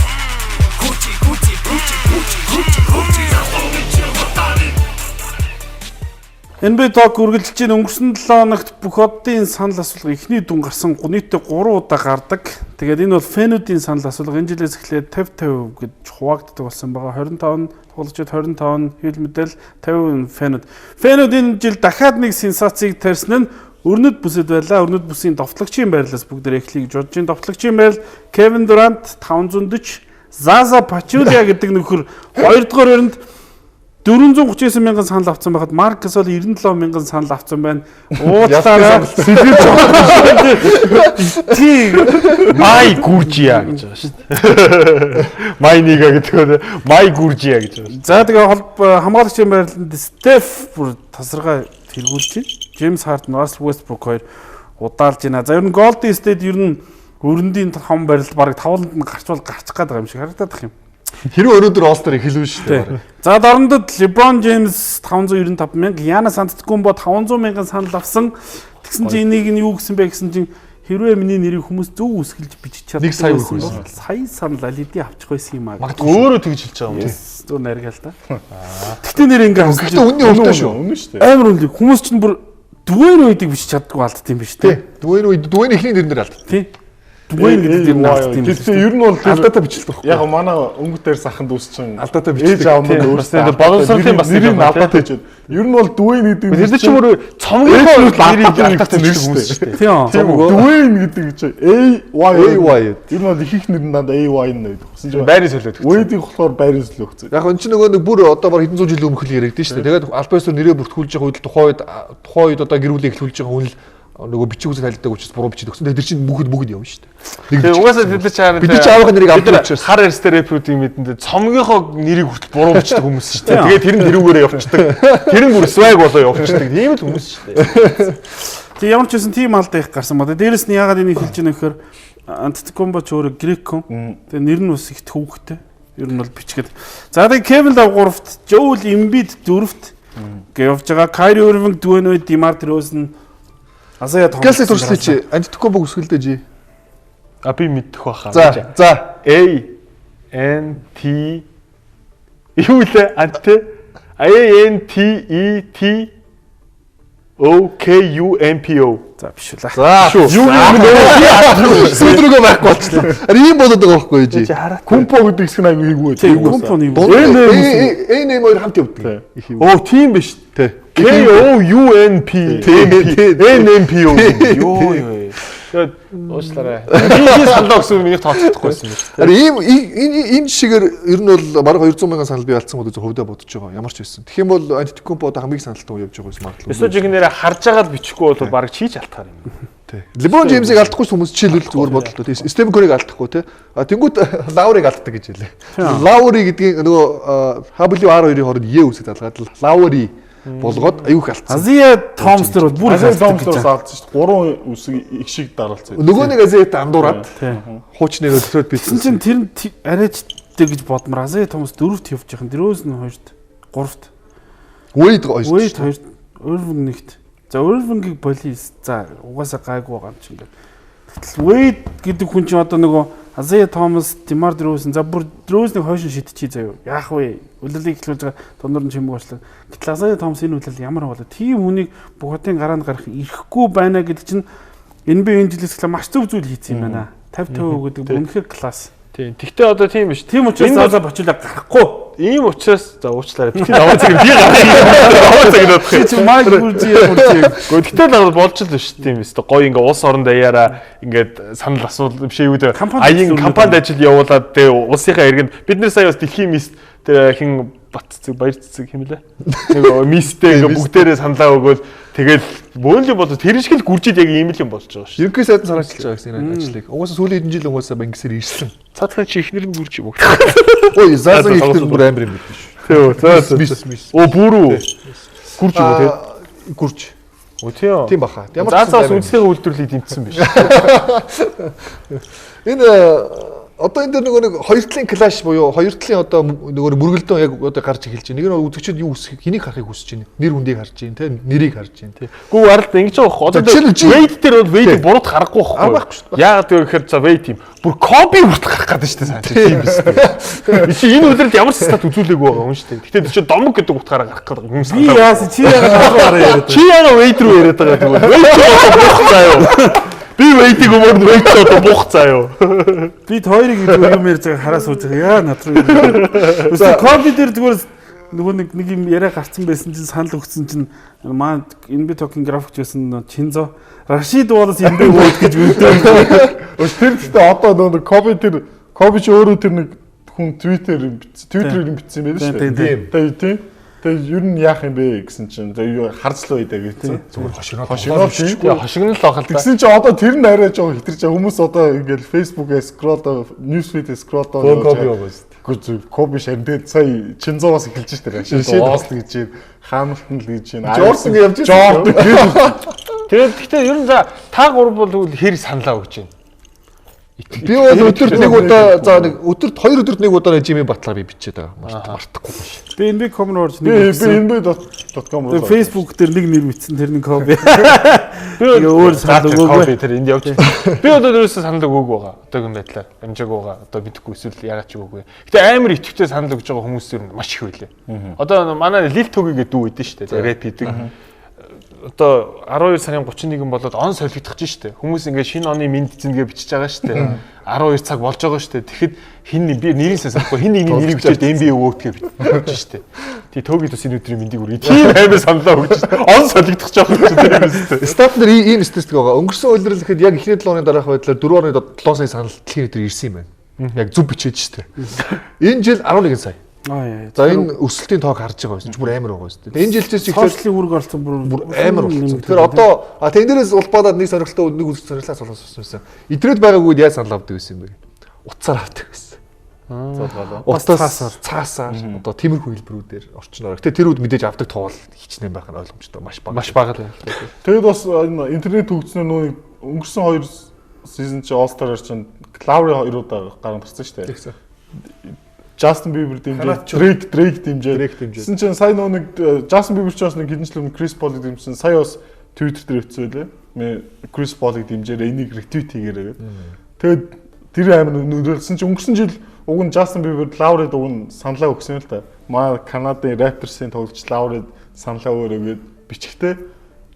Гүчи гүчи гүчи гүчи гүчи гүчи. NBA Talk үргэлжлэж байна. Өнгөрсөн 7 хоногт бүх одын санал асуулга эхний дүн гарсан нийтдээ 3 удаа гардаг. Тэгээд энэ бол фэнүүдийн санал асуулга. Энэ жилээс эхлээд 50-50 гэж хуваагддаг болсон байгаа. 25 нь тоглогчид, 25 нь хэвлэл мэдээлэл, 50 фэнүүд. Фэнүүд энэ жил дахиад нэг сенсацийг тарьсан нь Өрнөд бүсэд байлаа. Өрнөд бүсийн довтлогчийн байрлалаас бүгдээр эхлэе гэж бодож байна. Довтлогчийн байрал Кевин Дурант 540, Заза Пачулия гэдэг нөхөр 2 дугаар өрөнд 439 мянган санал авсан байхад Марк Гасол 97 мянган санал авсан байна. Уудлаараа тий Май Гүржия гэж байгаа шүү дээ. Май Нига гэдэг нь Май Гүржия гэж байгаа шүү. За тэгээ хамгаалагчийн байрлалд Стеф бүр тасархай тэргүүлж байна. Джеймс Харден, Russell Westbrook хоёр удаалж байна. За ер нь Golden State ер нь өрөндийн том барилд бараг тавланд нь гарчвал гарчих гээд байгаа юм шиг харагдаад их юм. Хэрвээ өнөөдөр All-Star эхэлвэ шүү дээ. За дорндод LeBron James 595 мянга, Giannis Antetokounmpo 500 мянган санал авсан. Тэгсэн чинь энийг нь юу гэсэн бэ гэсэн чинь хэрвээ миний нэрийг хүмүүс зөв үсгэлж бичиж чаддаг Нэг сая байсан хүрэх бол сая санал аль хэдийн авчих байсан юм аа. Магадгүй өөрөө тэгж хэлж байгаа юм тий. Зөв наргаал та. Тэгтээ нэр ингээ хасаж Гэхдээ үнний өвтэй шүү. Үнэн шүү дээ. амар үнэлэг. Хүмүүс чинь бүр Dwayne Wade-ийг бичиж чаддаггүй алдд юм биш Тий. үү? Dwayne Wade, Dwayne эхний нэрнээр алдсан. Тий. Dwayne гэдэг нэр нь алдд юм биш Гэхдээ ер нь бол тэр Алдаатай бичлэг байхгүй. яг манай өнгө дээр сахан дүүс чинь Алдаатай ээж бичлэг. аав Тийм, нь бас өөрсдөө нэг боловсролын бас нэг нэрийг юм байна, алдаатай ч. Ер нь бол Dwayne гэдэг Тэр чинь бүр цомгийнхоо нэрийг алдаатай бичдэг хүмүүс шүү дээ. Тийм. Тийм үү? Dwayne гэдэг чинь A Y AY. Ер нь бол их их нэр нь дандаа A Y нь байдаг. Гэсэн чинь Байрын солиод өгсөн. Wade-ийг болохоор байрын солио өгсөн. Яг энэ чинь нөгөө нэг бүр одоо баг хэдэн зуун жилийн өмнөх л яригдэн шүү дээ. Тэгээд албан ёсоор нэрээ бүртгүүлж байгаа үед л тухайн үед одоо гэр бүлээ эхлүүлж байгаа хүн л нөгөө бичиг үсэг талдаг учраас буруу бичиж өгсөн. Тэгээд тэр чинь бүгд бүгд явна шүү дээ. Тэгээ угаасаа тэд нар чи харин Бид нар чи аавынхаа нэрийг авдаг учраас. Хар эрстэй рэпрүүдийн мэдэндээ цомгийнхоо нэрийг хүртэл буруу бичдэг хүмүүс шүү дээ. Тэгээ тэр нь тэрүүгээрээ явчихдаг. Тэр нь бүр swag болоо явчихдаг. Тийм л хүмүүс шүү дээ. Тэг ямар ч байсан тийм алдаа их гарсан ба. Дээрэс нь яагаад энийг хэлж байгаа нөхөр Антетокомбо ч өөрөө грек хүн. Тэгээ нэр нь бас их төвөгтэй. Ер нь бол бичгээд. За тэгээ Кевин Лав 3-т, Жоул Эмбид 4-т гэ явж байгаа. Кайри Ирвинг, Дуэн Уэйд, Димар Дрозен, Азая Томас. Гэлсээ туршлаа чи Антитокомбо үсгэлдэ жи. А би мэдэх байхаа. За за A N T юу лээ анте A N T E T O K U M P O. За биш үү. За Юу юм бэ? Сүүдрүүгээ байхгүй болчихлоо. Ари ийм болоод байгаа байхгүй юу жи. Кумпо гэдэг хэсэг нь аягүй хийгүү. Тийм, Кумпо нэг. Э нэм хоёр хамт явдаг. Их юм. Оо тийм биш. Тий. K O U N P Тий, тий. N M P O. Йоо ёо. Тэгээд уучлаарай. Би саналаа өгсөн миний тооцохдохгүй байсан юм. Ари ийм энэ энэ шигээр ер нь бол бараг 200 мянган санал би алдсан бол зөв хөвдө бодож байгаа. Ямар ч байсан. Тэгэх юм бол Антитокомбо одоо хамгийн саналтай явж байгаа юм магадлал. Эсвэл жиг нэрэ харж байгаа л бичихгүй бол бараг чийж алтахаар юм. Тий. Тий. LeBron James-ийг алдахгүй хүмүүс жишээлбэл зүгээр бодлоо тий. Stephen Curry-г алдахгүй тий. А тэнгууд Lowry-г алддаг гэж хэлээ. Lowry гэдгийг нөгөө HWR2-ийн хооронд Е үсэг залгаад Lowry болгоод аюух алдсан. Азия Томс дээр бол бүр Азия Томс дээр бас алдсан шүү дээ. Гурван үсэг их шиг дараалсан. Нөгөө нэг Азиат андуураад хуучны нөгөө third piece. Тэгсэн чинь тэр нь арайч гэж бодмор Азия Томс дөрөвт явж яхан. Дөрөөс нь хоёрт, гуравт. Wade хоёрт. Wade хоёрт, Irving нэгт. За Irving-ийг полис за угаасаа гайгүй байгаа юм чинь ингээд. Гэтэл Wade гэдэг хүн чинь одоо нөгөө Азия Томас, Димар Дрөөсөн за бүр Дрөөснийг хойшин шидчихье заяа. Яах вэ? Улирлыг эхлүүлж байгаа дундуур нь чимэг болчлаа. Гэтэл Азия Томас энэ улирал ямар болоо? Тийм хүнийг бухатын гараанд гарах эрхгүй байна гэдэг чинь NBA энэ жилээс эхлээ маш зөв зүйл хийсэн юм байна. 50 50 гэдэг үнэхээр класс. Тийм. Тэгтээ одоо тийм биш. Тийм учраас Заза Бачула гарахгүй. Ийм учраас за уучлаарай. Бити даваа цаг би гарах. Даваа цаг надах. Чи чи майк бүржи бүржи. Гэхдээ л болж л биш тийм өстө. Гоё ингээ улс оронд даяараа ингээд санал асуул биш юу дээ. Аян компанид ажил явуулаад тэгээ улсынхаа иргэнд бид нэр сая бас дэлхийн мис тэр хин бат цэцэг баяр цэцэг юм лээ. Нэг мистэй ингээ бүгдээрээ саналаа өгөөл тэгэл бөөн юм бол тэр шиг л гүржид яг ийм л юм болж байгаа шүү. Ерөнхий сайд санаачилж байгаа гэсэн энэ ажлыг. Угаасаа сүүлийн хэдэн жил угаасаа ингэсээр ирсэн. Цаадхан чи ихнэр нь гүрж юм уу? Ой, Зазагийн ихнэр бүр амар юм биш. Тий, за мис. Оо бүрүү. Гүрж юм уу тий? Гүрж. Оо тийм. Тийм баха. Ямар ч Зазаас үндэсний үйлдвэрлэлийг дэмжсэн биш. Энэ одоо энэ дээр нөгөө нэг хоёр талын клаш буюу хоёр талын одоо нөгөө мөргөлдөн яг одоо гарч эхэлж байна. Нэг нь үзэгчид юу хүсэх, хэнийг харахыг хүсэж байна. Нэр хүндийг харж байна, тэ нэрийг харж байна, тэ. Гүү ард ингэж байгаа хөө. Одоо Wade дээр бол Wade-ийг бурууд харахгүй байхгүй. Яагаад гэвэл за Wade юм. Бүр Kobe хүртэл гарах гэдэг шүү дээ цааш. Тийм биз дээ. Чи энэ үлрэлд ямар ч стат үзүүлээгүй байгаа юм шүү дээ. Гэтэ тэр чинь домог гэдэг утгаараа гарах гэдэг юм санаа. Би яасан чи яагаад хараа яриад байгаа. Чи яагаад Wade рүү яриад байгаа тэгвэл. Wade рүү буух заа юу. Би Wade-ийг өмөрн Wade одоо буух заа юу. Би хоёрыг юм ярьж байгаа хараа сууж байгаа. Яа над руу. Өстө Kobe дээр зүгээр нөгөө нэг юм яриа гарцсан байсан чинь санал өгсөн чинь маа NBA Talking графикч байсан Чинзо Рашид Уоллес NBA World гэж өгдөө. Өс тэр гэхдээ одоо нөгөө Kobe тэр Kobe ч өөрөө тэр нэг хүн Twitter Twitter-ээр бичсэн юм байна шүү дээ. Тийм. Тэгээ ер нь яах юм бэ гэсэн чинь тэгээ харцлаа үедээ гэсэн. Зүгээр хошигнол хошигнол хошигнол байх л да. Тэгсэн чинь одоо тэр нь арай жоо хэтэрч хүмүүс одоо ингээл Facebook-ээ scroll news feed scroll явж байгаа шүү дээ. Үгүй Коби шарин тэгээд сая Чинзоос эхэлж штэ Рашид Уоллес гэж юм, Хамилтон л гэж юм. Жордан явж байсан. Жордан. Тэгээд гэхдээ ер нь за та гурав бол тэгвэл хэр саналаа өгч байна. Би бол өдөрт нэг удаа за нэг өдөрт хоёр өдөрт нэг удаа Jimmy Butler би бичээд байгаа. Мартахгүй биш. Би NBA.com руу орж нэг би NBA.com руу. Facebook дээр нэг нэр бичсэн тэр нэг Kobe. Би өөр санал өгөөгүй. Тэр энд явж. Би одоо ерөөсөө санал өгөөгүй байгаа. Одоогийн байдлаар амжаагүй байгаа. Одоо мэдэхгүй эсвэл яагаад ч өгөөгүй. Гэтэ амар идэвхтэй санал өгж байгаа хүмүүс ер нь маш их байлээ. Одоо манай Lil Togi гэдэг дүү өгдөн шүү дээ. Рэп хийдэг. Одоо 12 сарын 31 болоод он солигдох чинь шүү дээ. Хүмүүс ингээд шинэ оны мэнд зингээ бичиж байгаа шүү дээ. 12 цаг болж байгаа шүү дээ. Тэгэхэд хин би нэрийг сайн санахгүй хин нэгний нэрийг бичээд NBA өгөөдгээ бичиж шүү дээ. Тий төөгийн тус энэ өдрийн мэндийг үргээ. Тийм амар саналаа өгч шүү дээ. Он солигдох жоох юм чинь тийм үү. Стат нар ийм статистик байгаа. Өнгөрсөн улирал гэхэд яг эхний 7 оны дараах байдлаар 4.7 сая санал дэлхийн өдөр ирсэн юм байна. Яг зөв бичээд шүү дээ. Энэ жил 11 сая. За энэ өсөлтийн тоог харж байгаа байсан ч бүр амар байгаа шүү дээ. Энэ жилчээс ч сошиалын үүрэг олцсон бүр амар болсон. Тэгэхээр одоо тэн дээрээс улбаадаад нэг сонирхолтой нэг үзэл сонирхлаа солонгос байсан. Идрээд байгаагүй яаж санал авдаг байсан юм бэ? Утсаар авдаг байсан. Утас цаасаар одоо тиймэрхүү хэлбэрүүдээр орчноор. Гэтэ тэр үед мэдээж авдаг тоо бол хичнээн байх нь ойлгомжтой маш бага. Маш бага л. Тэгэд бас энэ интернет хөгжснээр нөө өнгөрсөн хоёр сизон чи All Star-аар чинь Lowry хоёр удаа гарan гарсан шүү дээ. Justin Bieber дэмжиж, Drake дэмжиж. Тэгсэн чинь сая нөө нэг Justin Bieber ч бас нэг хэдэн жил өмнө Chris Paul-ыг дэмжсэн. Сая бас Twitter дээр бичсэн байлээ. Chris Paul-ыг дэмжээрэй, энийг retweet хийгээрэй гэдэг. Тэгээд тэр амар нөлөөлсөн чинь өнгөрсөн жил уг нь Justin Bieber Lowry-д уг нь саналаа өгсөн юм л та. Маа Канадын Raptors-ын тоглогч Lowry-д саналаа өгөөрэй гэд бичгтээ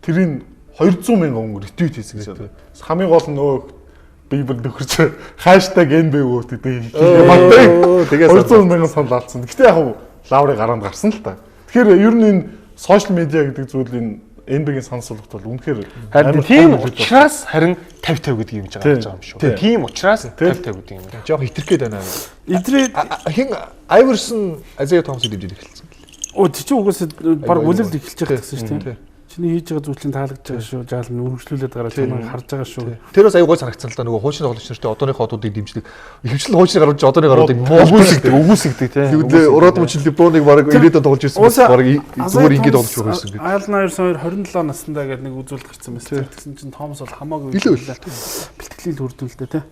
тэрийг 200 мянган хүн retweet хийсэн гэж байна. Хамгийн гол нь нөгөө Bieber нөхөрч hashtag NBA vote гэдэг юм. Тэгээ 200 мянган санал алдсан. Гэтэ яг хав Лаври гараанд гарсан л та. Тэгэхээр ер нь энэ сошиал медиа гэдэг зүйл энэ NBA-гийн санал суулгах бол үнэхээр харин тийм учраас харин 50 50 гэдэг юм жаа гарч байгаа юм шүү. Тийм учраас 50 50 гэдэг юм. Жохо хитрх гээд байна. Идрээ хин Iverson Isaiah Thomas-ыг дэмжиж эхэлсэн. Оо тэр чинь угаасаа баг үлрэл эхэлж байгаа гэсэн шүү дээ. Чи Чиний хийж байгаа зүйлийн таалагдж байгаа шүү. Жаал нь үргэлжлүүлээд гараад чамайг харж байгаа шүү. Тэр бас аюу гой санагдсан л да, нөгөө хуучин тоглогч нартай одооны хотуудыг дэмждэг. Ихэвчлэн хуучин гарууд одооны гаруудыг Өгүүлсэгдэг, өгүүлсэгдэг тий. Тэгвэл Родман чинь Леброныг бараг 90-ад тоглож ирсэн бас бараг зүгээр ингэж тоглож байгаа байсан гэдэг. Алан Айверсон 27 наснда гэдэг нэг үзүүлэлт гарсан байсан. Тэгсэн чинь Томас бол хамаагүй Илүү л. бэлтгэлийн л үр дүн л дээ тий.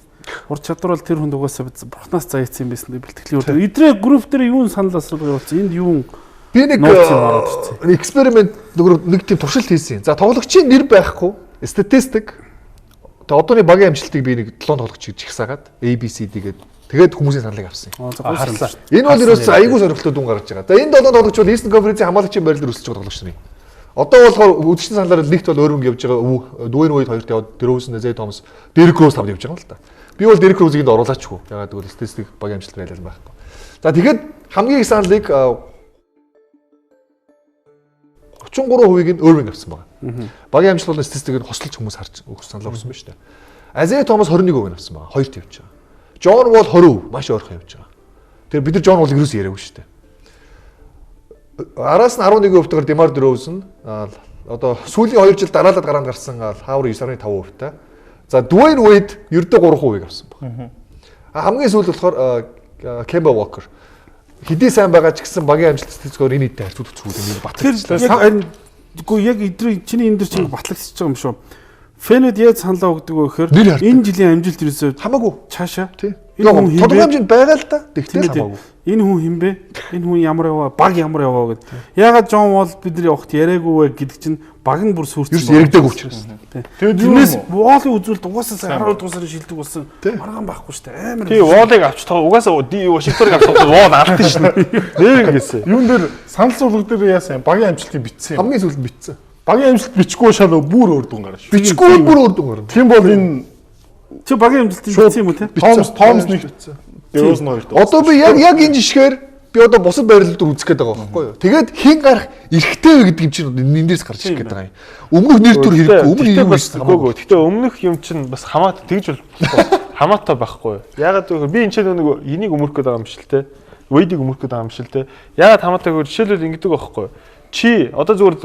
Ур чадвар бол тэр хүнд угаасаа бурхнаас заяцсан юм байсан дээ бэлтгэлийн үр дүн. Идрээ групп дээр юун санал асуулга явуулсан? Энд юун Би нэг Нууц юм ороод ирсэн. эксперимент нөгөө нэг тийм туршилт хийсэн. За, тоглогчийн нэр байхгүй, статистик. Тэгээ одооны багийн амжилтыг би нэг 7 тоглогч гэж ихсаагаад A B C D гээд тэгээд хүмүүсийн саналыг авсан юм. Харсан. Энэ бол ерөөсөө айгүй сонирхолтой дүн гарч байгаа. За, энэ 7 тоглогч бол Eastern Conference-ийн хамгаалагчийн байр дээр өсөж байгаа тоглогч нар юм. Одоо болохоор үзэгчдийн саналаар нэгт бол Irving явж байгаа, Dwayne Wade хоёрт яваад, DeRozan, Isaiah Thomas, Derrick Rose тавд явж байгаа юм л та. Би бол Derrick Rose-ыг энд оруулаачгүй. Ягаад гэвэл статистик багийн амжилт байлал байхгүй. За, тэгэхэд хамгийн их саналыг 33%-ийг нь Irving авсан байна. Багийн амжилт болон статистикийг хослож хүмүүс харж өгс санал өгсөн байна шүү дээ. Isaiah Thomas 21% нь авсан байна. Хоёрт явж байгаа. John Wall 20%, маш ойрхон явж байгаа. Тэгэхээр бид нар John Wall-ыг юус яриаггүй шүү дээ. Араас нь 11%-тэйгээр DeMar DeRozan, одоо сүүлийн 2 жил дараалал гараанд гарсан Howard 9.5%-тай. За, Dwayne Wade ердөө 3%-ийг авсан байна. Хамгийн сүүлд болохоор Kemba Walker. Хэдий сайн байгаа ч гэсэн багийн амжилт статистикоор энэ нийтдээ харьцуулах зүйл юм батлагдчихлаа. Тэр яг харин үгүй яг эдрээ чиний энэ дэр чинь батлагдчихж байгаа юм шүү. Фэнүүд яаж саналаа өгдөг вэ гэхээр энэ жилийн амжилт ерөөсөө хамаагүй цаашаа. Тий. Энэ хүн хин Тодорхой бэ? хэмжээнд байгаа л да. Тэгтэл Тийм ээ. хамаагүй. Энэ хүн хин бэ? Энэ хүн ямар яваа? Баг ямар яваа гэд. Ягаад Джон Уолл бид нар явахт яриаггүй вэ гэдэг чинь баг нь бүр сүрцэн. Ерөөс яригдаагүй учраас. Тэгээд юу Тэрнээс юм уу? Уоллын үзүүлэлт угаасаа сая 12 дугаар сарын шилдэг болсон. Маргаан байхгүй шүү дээ. Амар. Тий, Wall-ыг авч тоо угаасаа Вашингтоныг авч тоо Wall алдсан шин. Нэр ингэсэн. Юун дээр санал суулга дээр яасан юм? Багийн амжилтыг бичсэн юм. Хамгийн сүүлд бичсэн. Багийн амжилт бичихгүй шал бүр өөр дүн гарна шүү. Бичихгүй бүр өөр дүн гарна. Тийм бол энэ Чи багийн амжилтыг бичсэн юм уу те? Томс Томс нэг DeRozan хоёрт. Одоо би яг яг энэ жишгээр би одоо бусад байрлал дээр үзэх гээд байгаа байхгүй юу? Тэгээд хэн гарах эрхтэй вэ гэдэг юм чинь энэ дээрс гарч ирэх гээд байгаа юм. Өмнөх нэр төр хэрэггүй, өмнө Гэхдээ юу бас гэсэн үгүй. Гэхдээ өмнөх юм чинь бас хамаатай тэгж болохгүй. Хамаатай байхгүй. Ягаад гэвэл би энэ ч нэг энийг өмөрөх гээд байгаа юм шиг л те. Wade-ийг өмөрөх гээд байгаа юм шиг л те. Ягаад хамаатай гэвэл жишээлбэл ингэдэг байхгүй. Чи одоо зүгээр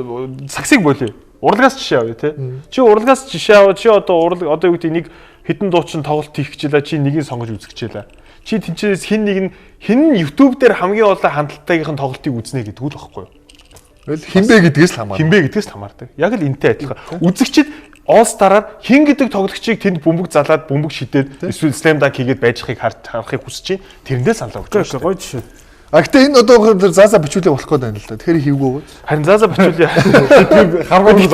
саксыг болио. Урлагаас жишээ авъя те. Чи урлагаас жишээ аваа. Чи одоо урлаг одоо юу гэдэг нэг хитэн дуучин тоглолт хийх гэж лээ. Чи нэгийг сонгож үзэх гэж лээ. Чи тэнцээс хин нэг нь хин нь YouTube дээр хамгийн олон хандлттайгийнх нь тоглолтыг үзнэ гэдэг л байхгүй юу? Хин бэ гэдгээс л хамаарна. Хинбэ гэдгээс л хамаардаг. Яг л энтэй адилхан. Үзэгчид All Star-аар хин гэдэг тоглогчийг тэнд бөмбөг залаад бөмбөг шидээд эсвэл slam dunk хийгээд байжхыг харахыг хүсэж чинь тэрэндээ саналаа өгч Окей, байгаа шүү дээ. гоё жишээ. А гэтээ энэ одоо заазаа бичүүлээ болох гээд байна л да. Тэгэхээр хийвгүй үү? Харин заазаа бичүүлээ. Харгуй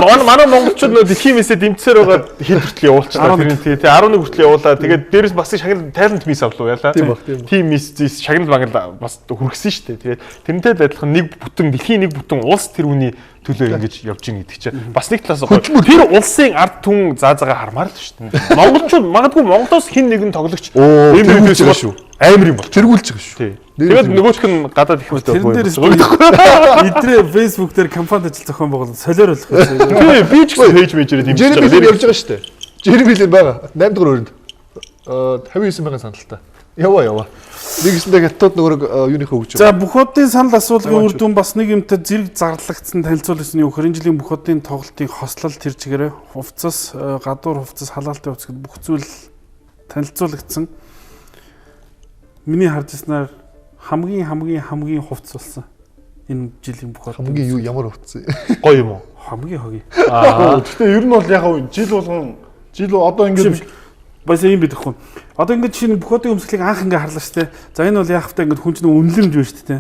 Манай манай монголчууд нөө дэлхийн мэсээ дэмжсээр байгаа хэд хүртэл явуулчихлаа. Тэр нь тий 11 хүртэл явуулаа. Тэгээд дээрээс бас шагнал тайлант мис авлаа ялаа. Тийм баг, тийм баг. Тим мис зис шагнал багнал бас хүргэсэн шүү дээ. Тэгээд тэрнтэй л адилхан нэг бүтэн дэлхийн нэг бүтэн улс тэр хүний төлөө ингэж явж гин гэдэг чинь бас нэг талаас гоё. Тэр улсын ард түмэн заа заагаа хармаар л шүү дээ. Монголчууд магадгүй Монголоос хин нэгэн тоглогч Оо, ийм тэргүүлж нэгээс байгаа шүү. Амар юм бол. Тэргүүлж байгаа шүү. Тий. Тэгээд нөгөөх нь гадаад их мэт Тэрэн дээрээс эдрээ Facebook дээр компанид ажил зохион байгуулалт солиор болох байсан. Тий, би ч гэсэн пэйж мэйжэрээ дэмжиж Жереми байгаа. Лин явж байгаа шүү дээ. Жереми Лин байгаа. 8 дугаар өрөөнд. 59 мянган саналтай. Яваа яваа. Нэг гэсэндээ хятад нөгөө юуныхаа өгч За, байгаа. бүх одын санал асуулгын үр дүн бас нэг юмтай зэрэг зарлагдсан танилцуулсан юу гэхээр энэ жилийн бүх одын тоглолтын хослол тэр чигээрээ хувцас, гадуур хувцас, халаалтын хувцас гэдэг бүх зүйл танилцуулагдсан. Миний харж ирснээр хамгийн хамгийн хамгийн хувцас болсон. Энэ жилийн бүх одын Хамгийн юу ямар хувцас. Гоё юм уу? хамгийн хогийн. Гэхдээ ер нь бол яг жил болгон жил одоо ингээд Баясаа юм бидэхгүй. Одоо ингээд жишээ нь бүх одын өмсгөлийг анх ингээд харлаа штэ. За, энэ бол яах вэ ингээд хүн чинь үнэлэмж байна штэ.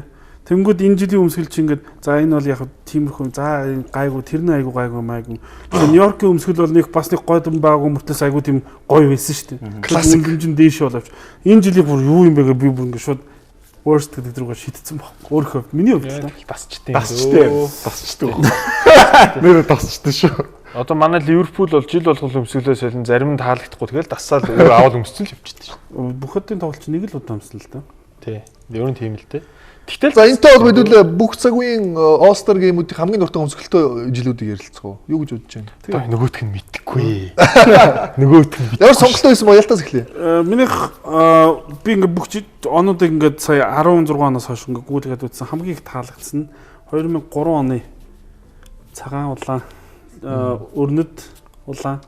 Тэнгүүд энэ жилийн өмсгөл чинь ингээд за энэ бол яг тиймэрхүү за энэ гайгүй тэр нь айгу гайгүй майгүй. Тэгэхээр Нью-Йоркийн өмсгөл бол нэг бас нэг гой юм байгаагүй мөртлөөс айгу тийм гоё байсан штэ. Классик. Үнэлэмж нь дээш боловч энэ жилийн бүр юу юм бэ гэ би бүр ингээд шууд worst гэдэг рүүгээ шидсэн баг. Өөрийнхөө миний хувьд л та. Дасчтай. дасчтай дасчтай. Нэр дасчтай шүү. Одоо манай Ливерпул бол жил болгол өмсгөлөө солин зарим нь таалагдахгүй тэгэл дасаал өөрөө авал өмссөн л явчихдаг шүү. Бүх одын тоглолч нэг л удаа өмсөн л да. Тий. Ер нь тийм л дээ. Тэгтэл За, энэтэй холбогдвол бүх цаг үеийн All Star game-үүдийн хамгийн дуртай өмсгөлтөө жилүүдийг ярилцах уу? Юу гэж бодож байна? одоо нөгөөх нь мэдхгүй. Нөгөөх нь Ямар сонголтоо байсан баялтаас эхлэе. Минийх би ингээ бүх онуудыг ингээд сая 16 оноос хойш ингээ гүйлгээд үзсэн хамгийн их таалагдсан нь 2003 оны Цагаан улаан, өрнөд улаан.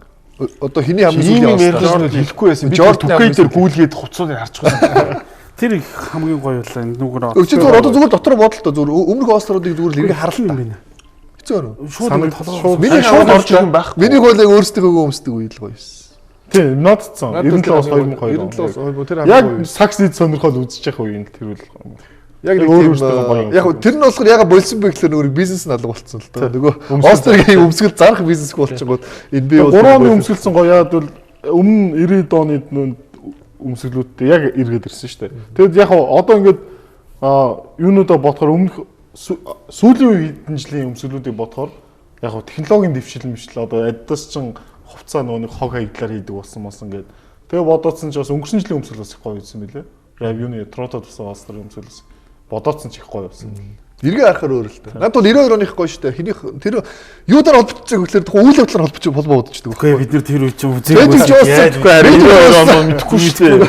Одоо хиний хамгийн сүүлийн All-Star хэлэхгүй байсан. Би Jordan дээр гүйлгээд хувцсуудыг харчих байсан. Тэр их хамгийн гоё улаан нүгэр. Чи зүгээр одоо зүгээр дотор бодолтой зүгээр өмнөх All-Star-уудыг зүгээр л эргээ харал юм та. байна. Хэцүү байна уу? Шууд ингэ толгой. Миний шууд орж ирэх юм байхгүй. Миний хол яг өөрсдийнхөө өмсдөг үе л гоё байсан. Тийм, нотцсон. 97-оос 2002. 97-оос 2000 тэр хамгийн Яг гоё. сакс эд сонирхол үзэж явах үе юм тэр үл. Яг нэг өөр тийм өөртөө гоё юм. яг тэр нь болохоор яга болсон бэ гэхлээр нөгөө бизнес нь алга болцсон л доо. Нөгөө All-Star-гийн өмсгөл зарах бизнес болчихгоод NBA бол 3 оны өмсгөлсөн гоё яад бол өмнө 90 оны нөө өмсгөлүүдтэй яг эргээд ирсэн шүү дээ. Тэгэд яг одоо ингээд юунуудаа бодохоор өмнөх сүүлийн үе хэдэн жилийн өмсгөлүүдийг бодохоор яг технологийн дэвшил мвшил одоо Adidas ч хувцаа нөгөө нэг хог хаягдлаар хийдэг болсон болсон гээд тэгээ бодоодсон ч бас өнгөрсөн жилийн өмсгөл бас их гоё байсан билээ. Рав юуны Тротод болсон All-Star-ийн өмсгөл бас бодоодсон ч их гоё байсан. Эргээ харахаар өөр л дээ. Надад бол 92 оных гоё шүү дээ. Хинийх тэр юудаар холбогдчихаг гэхлээр тухайн үйл явдлаар холбож холбогдчихдаг. Үгүй бид нэр тэр үе чинь Magic үзээгүй. Johnson Үгүй арай 92 он мэдэхгүй шүү дээ.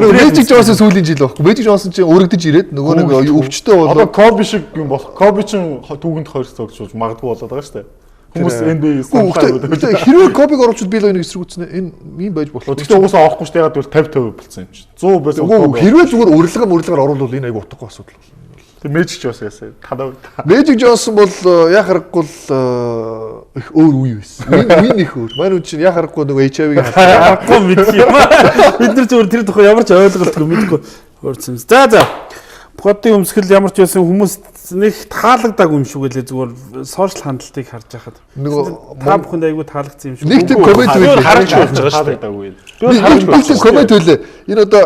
Нөгөө Magic Johnson сүүлийн жил байхгүй. Magic Johnson чинь өргөдөж ирээд нөгөө нэг өвчтөй Одоо болоо. Коби шиг юм болох. Коби чинь түүхэнд 20 тоглож болж магадгүй болоод байгаа шүү дээ. Хүмүүс NBA саналаа Гэхдээ хэрвээ Кобиг оруулчихвал би л нэг эсрэг үзнэ. Энэ ийм байж болох. Гэхдээ угаасаа орохгүй шүү дээ. Ягаад гэвэл 50 50 болсон юм чинь. 100 байсан. Үгүй хэрвээ зүгээр урилга оруулвал энэ айгу утгагүй асуудал болно. Тэг Magic Johnson яасан. Танаа. Magic Johnson бол яа харахгүй л их өөр үе байсан. Үе их өөр. Манай үн чинь яа харахгүй нөгөө HIV-г Харахгүй мэдх юм. Бид нар зүгээр тэр тухай ямар ч ойлголтгүй мэдгүй өөрсөн. За за. Богдын өмсгөл ямар ч байсан хүмүүс нэг таалагдаагүй юм шиг үлээ зүгээр сошиал хандлтыг харж байхад. Нөгөө та бүхэнд айгүй таалагдсан юм шиг. Нэг тийм коммент Би байлээ. харагч болж байгаа шүү дээ. Таалагдаагүй. Би бол харагч Нэг болж тийм байгаа. коммент байлээ. Энэ одоо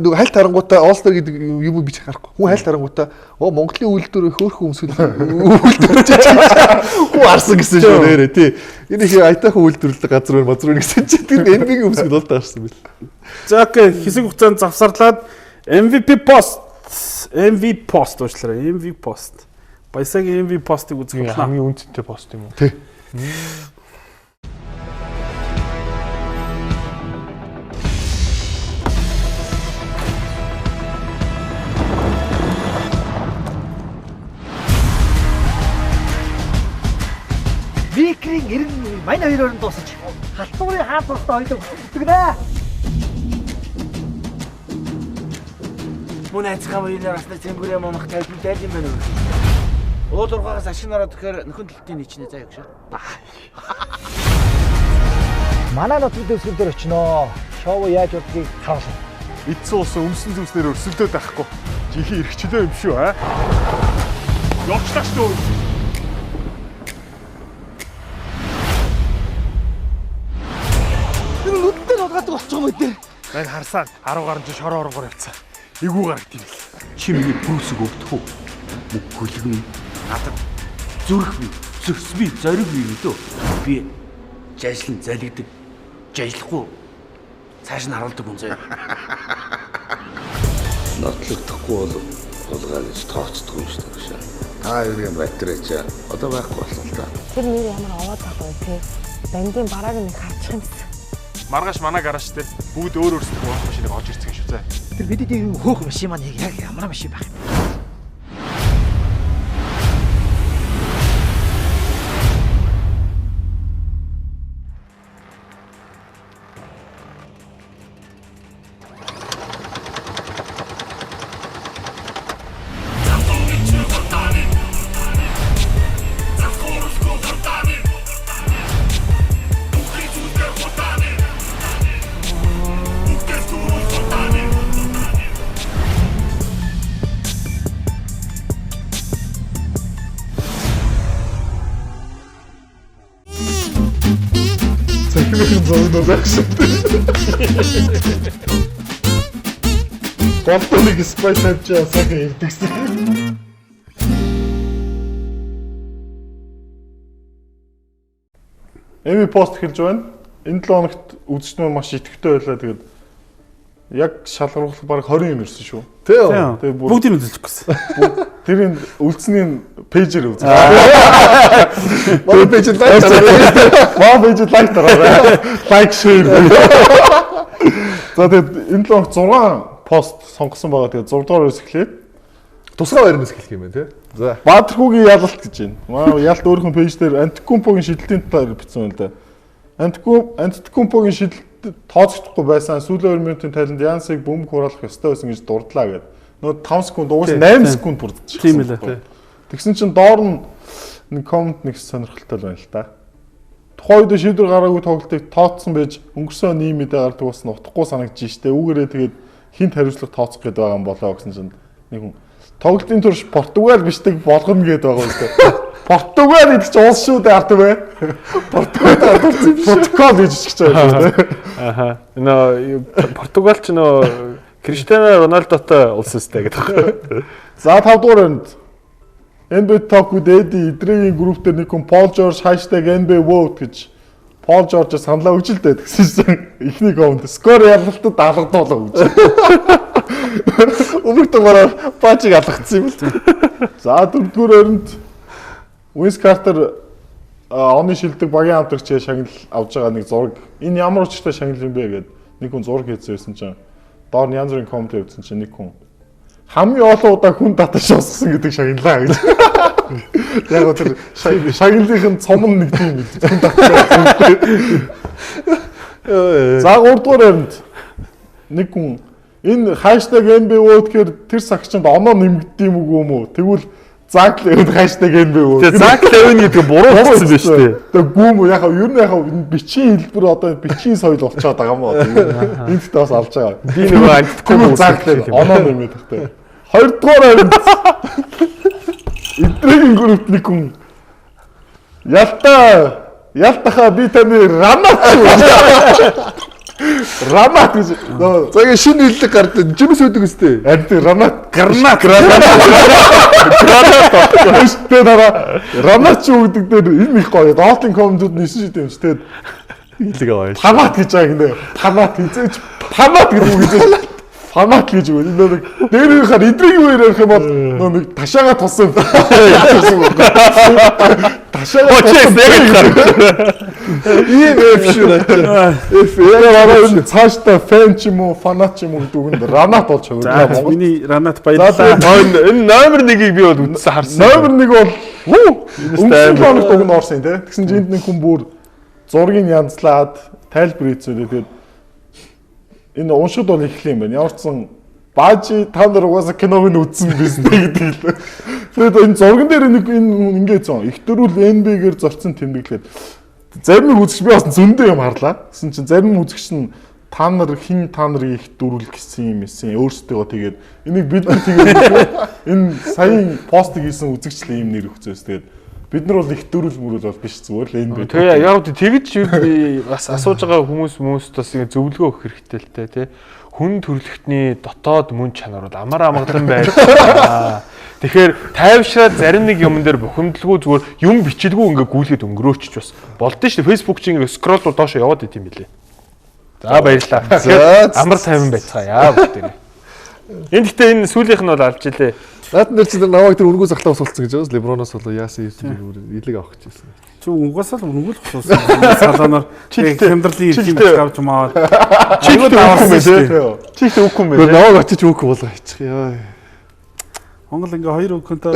нөгөө хальт харангуутаа All-Star гэдэг юм уу би харахгүй. Хүн хальт харангуутаа оо Монголын үйлдвэр хөөхөн өмсгөл үйлдвэр хүн харсан гэсэн шүү нэрээ тий. Энэ их аятайхан үйлдвэрлэдэг газар байна мазар байна гэсэн чинь тэр NBA-гийн өмсгөл бол таарсан байл. За окей, хэсэг хугацаанд завсарлаад MVP post MV post уучлаарай. MV post. Баясагийн MV post-ыг үзэх болно. Хамгийн үнэтэй пост юм уу? Тий. Викрийн 91 мань хоёроор нь дуусаж халтуурын хаан тустай хоёлоо хөтгөнэ. Мөн айцхан буйнаар бас нэг цэнгүүрээ момох тайлбар дайл юм байна уу? Уул ургаагаас ашиг ороод ирэхээр нөхөн төлтийн нийчнэ заа юу гэж. Манай нутгийн дэвсгэр дээр очиноо. Шоу яаж болдгийг харуулна. Эдсэн ус өмсөн зүснээр өрсөлдөөд байхгүй. Жинхэнэ эрхчлөө юм шүү аа. Явчлаа шүү. Энэ нүдтэй нутгаадаг болчих юм уу те? Мань харсаа 10 гаруй жил шороо оронгоор явцсан. Эвгүй гарагд юм бэл. Чи миний пүүсэг өвдөх үү? Мөн хөлөг минь надад зүрх минь, зөс би, зориг би юм дөө. Би жажлан залгидаг. Жажлахгүй цааш нь харуулдаг хүн заяа. Нотлогдохгүй бол хулгай гэж тооцдгүй юм шүү дээ. Та хоёрын батарей чи одоо байхгүй болсон л да. Тэр нэр ямар овоо залуу те. Бандын барааг нэг харчих юмсан. Маргааш манай гараж дээр бүгд өөр өөрсдөө унах машиныг олж ирцгэн шүү заа. Тэр бидний юм хөөх машин маань яг ямар машин байх юм. Цахимын зогноо байх шүү. Голтоныг спайс авчаа сайхан ирдэгсэн. Эми пост эхэлж байна. Энэ 7 хоногт үзэгч нар маш идэвхтэй байлаа. Тэгээд яг шалгаруулах бараг 20 юм ирсэн шүү. Тийм. Тэгээд бүр Бүгдийг нь үзүүлчих гэсэн. тэр энэ үлдсэний пэйжээр үзсэн. Манай пэйж лайк дараарай. Манай пэйж лайк дараарай. Лайк шеэр. За тэгээд энэ 7 хоногт 6 пост сонгосон байгаа. Тэгээд 6 дугаар өрөөс эхлэе. Тусгай байрнаас эхлэх юм байна тий. За. Баатархүүгийн ялалт гэж байна. Маа ялт өөрхөн пэйж дээр Антикумпогийн шидэлтийн талаар бичсэн байна л да. Антикумпогийн шидэлт тооцогдохгүй байсан. Сүүлийн 2 минутын тайланд Янсыг бөмбөг хураалах ёстой байсан гэж дурдлаа гэд. Нөгөө 5 секунд угаас 8 секунд бүрдчихсэн. Тийм ээ. Тэгсэн чинь доор нь нэг коммент нэг сонирхолтой байна л да. Тухайн үед шийдвэр гараагүй тоглолтыг тооцсон байж өнгөрсөн он ийм мэдээ гардаг болсон утгагүй санагдж штэ. Үүгээрээ тэгээд хинт хариуцлага тооцох гээд байгаа юм болоо гэсэн чинь нэг хүн тоглолтын турш Португал бичдэг болгоно гээд байгаа юм штэ. Португал гэдэг чинь улс шүү дээ ард вэ? Португал Португал гэж бичиж байгаа юм шүү дээ. Аха. Нөө Португал ч нөө Криштиано Роналдотой улс өстэй гэдэг байхгүй. За 5 дугаар өрөнд NBA Talk with Eddie эдрэгийн групп дээр нэг хүн Paul George #NBA vote гэж Paul George саналаа өгч л дээ тэгсэн чинь эхний коммент скор ялалтад алгадуулаа гэж. Өмнөх дугаараар Бажиг алгацсан юм л. За дөрөвдүгээр өрөнд Vince Carter оны шилдэг багийн хамтрагч шагнал авж байгаа нэг зураг. Энэ ямар учиртай шагнал юм бэ гэд нэг хүн зураг хийсэн байсан чинь доор нь янз бүрийн коммент явуулсан чинь нэг хүн хамгийн олон удаа хүн татаж шууссан гэдэг шагналаа гэж. Яг гоо тэр шагналынх нь цом нь нэг тийм хүн татаж. За 3 дугаар өрөнд нэг хүн энэ #NBA гэхээр тэр сагчинд оноо нэмэгддэм юм уу юм уу? Тэгвэл Зак Левин #NBA. Тэгээ Зак Левин гэдэг буруу болсон биз дээ. Тэгээ гүм үү яг ер нь яг бичгийн хэлбэр одоо бичгийн соёл болчиход байгаа юм уу? Энд гэхдээ бас алж байгаа. Би нөгөө антиком Зак Левин оноо нэмээд тахтай. Хоёрдугаар өрөнд эдрэгийн групп нэг хүн Ялтахаа би таны рамат шүү. Рамат гэж. За ингэ шинэ хэллэг гардаг. Жимс өгдөг өстэй. Харин тийм рамат гранат гранат. Тэгээ дараа рамат ч өгдөг дээр энэ их гоё. Доотын комментууд нь 9 шид юм чи тэгээд хэлэг аваа. Фанат гэж байгаа гинэ. Фанат хизээч фанат гэдэг үг хизээч фанат гэж үг. Энэ нэг дээрийнхаар эдрийн үеэр ярих юм бол нөө нэг ташаага тулсан. Ташаага тулсан. Ийм F шүү дээ. F яг араа цаашдаа фэн ч юм уу фанат ч юм уу гэдэг үг нь ранат болж хувирлаа Монгол. Миний ранат баярлалаа. Энэ номер 1-ийг би бол үндсэн харсан. Номер 1 бол өнгөрсөн хоногт уг нь орсон тий. Тэгсэн чинь энд нэг хүн бүр зургийг янзлаад тайлбар хийцээ тэгээд энэ уншид бол эхлэх юм байна. Ямар ч сан Баажи та нар угаасаа киног нь үзсэн биз дээ гэдэг л. Тэгээд энэ зурган дээр нэг энэ ингээд зон их дөрвөл NBA-гээр зорцсон тэмдэглээд зарим нэг үзэгч би бас зөндөө юм харлаа. Тэгсэн чинь зарим үзэгч нь та нар хин та нарыг их дөрвөл гэсэн юм эсэн өөрсдөө тэгээд энийг бид нар тэгээд энэ саяын постыг хийсэн үзэгч л ийм нэр өгцөөс тэгээд бид нар бол их дөрвөл мөрөл бол биш зүгээр л NBA. Тэгээ яг тэгж бас асууж байгаа хүмүүс бас ингэ зөвлөгөө өгөх хэрэгтэй л дээ тий. Хүн төрөлхтний дотоод мөн чанар бол амар амгалан байж. Тэгэхээр тайвшраад зарим нэг юм дээр бухимдалгүй зүгээр юм бичилгүй ингээ гүйлгээд өнгөрөөчч бас болдсон шүү дээ. Facebook чи ингээ скролл доошо яваад идэм билээ. За баярлалаа. Тэгэхээр амар тайван байцгаая бүгдээрээ. Энэ гэхдээ энэ сүүлийнх нь бол алж илээ. Наад нэр чинь намайг тэр өргөө захлаа усулсан гэж байна. Леброноос болоо яасан юм илэг авах гэж байсан. Чи угаасаа л өргөл усулсан. Салаанаар хямдралын ирэх юм авч маваад. Чи их үгүй юм бэ? Чи их үгүй юм бэ? Намайг очиж үгүй болоо хийчих. Яа. Монгол ингээ хоёр үгэнтэй.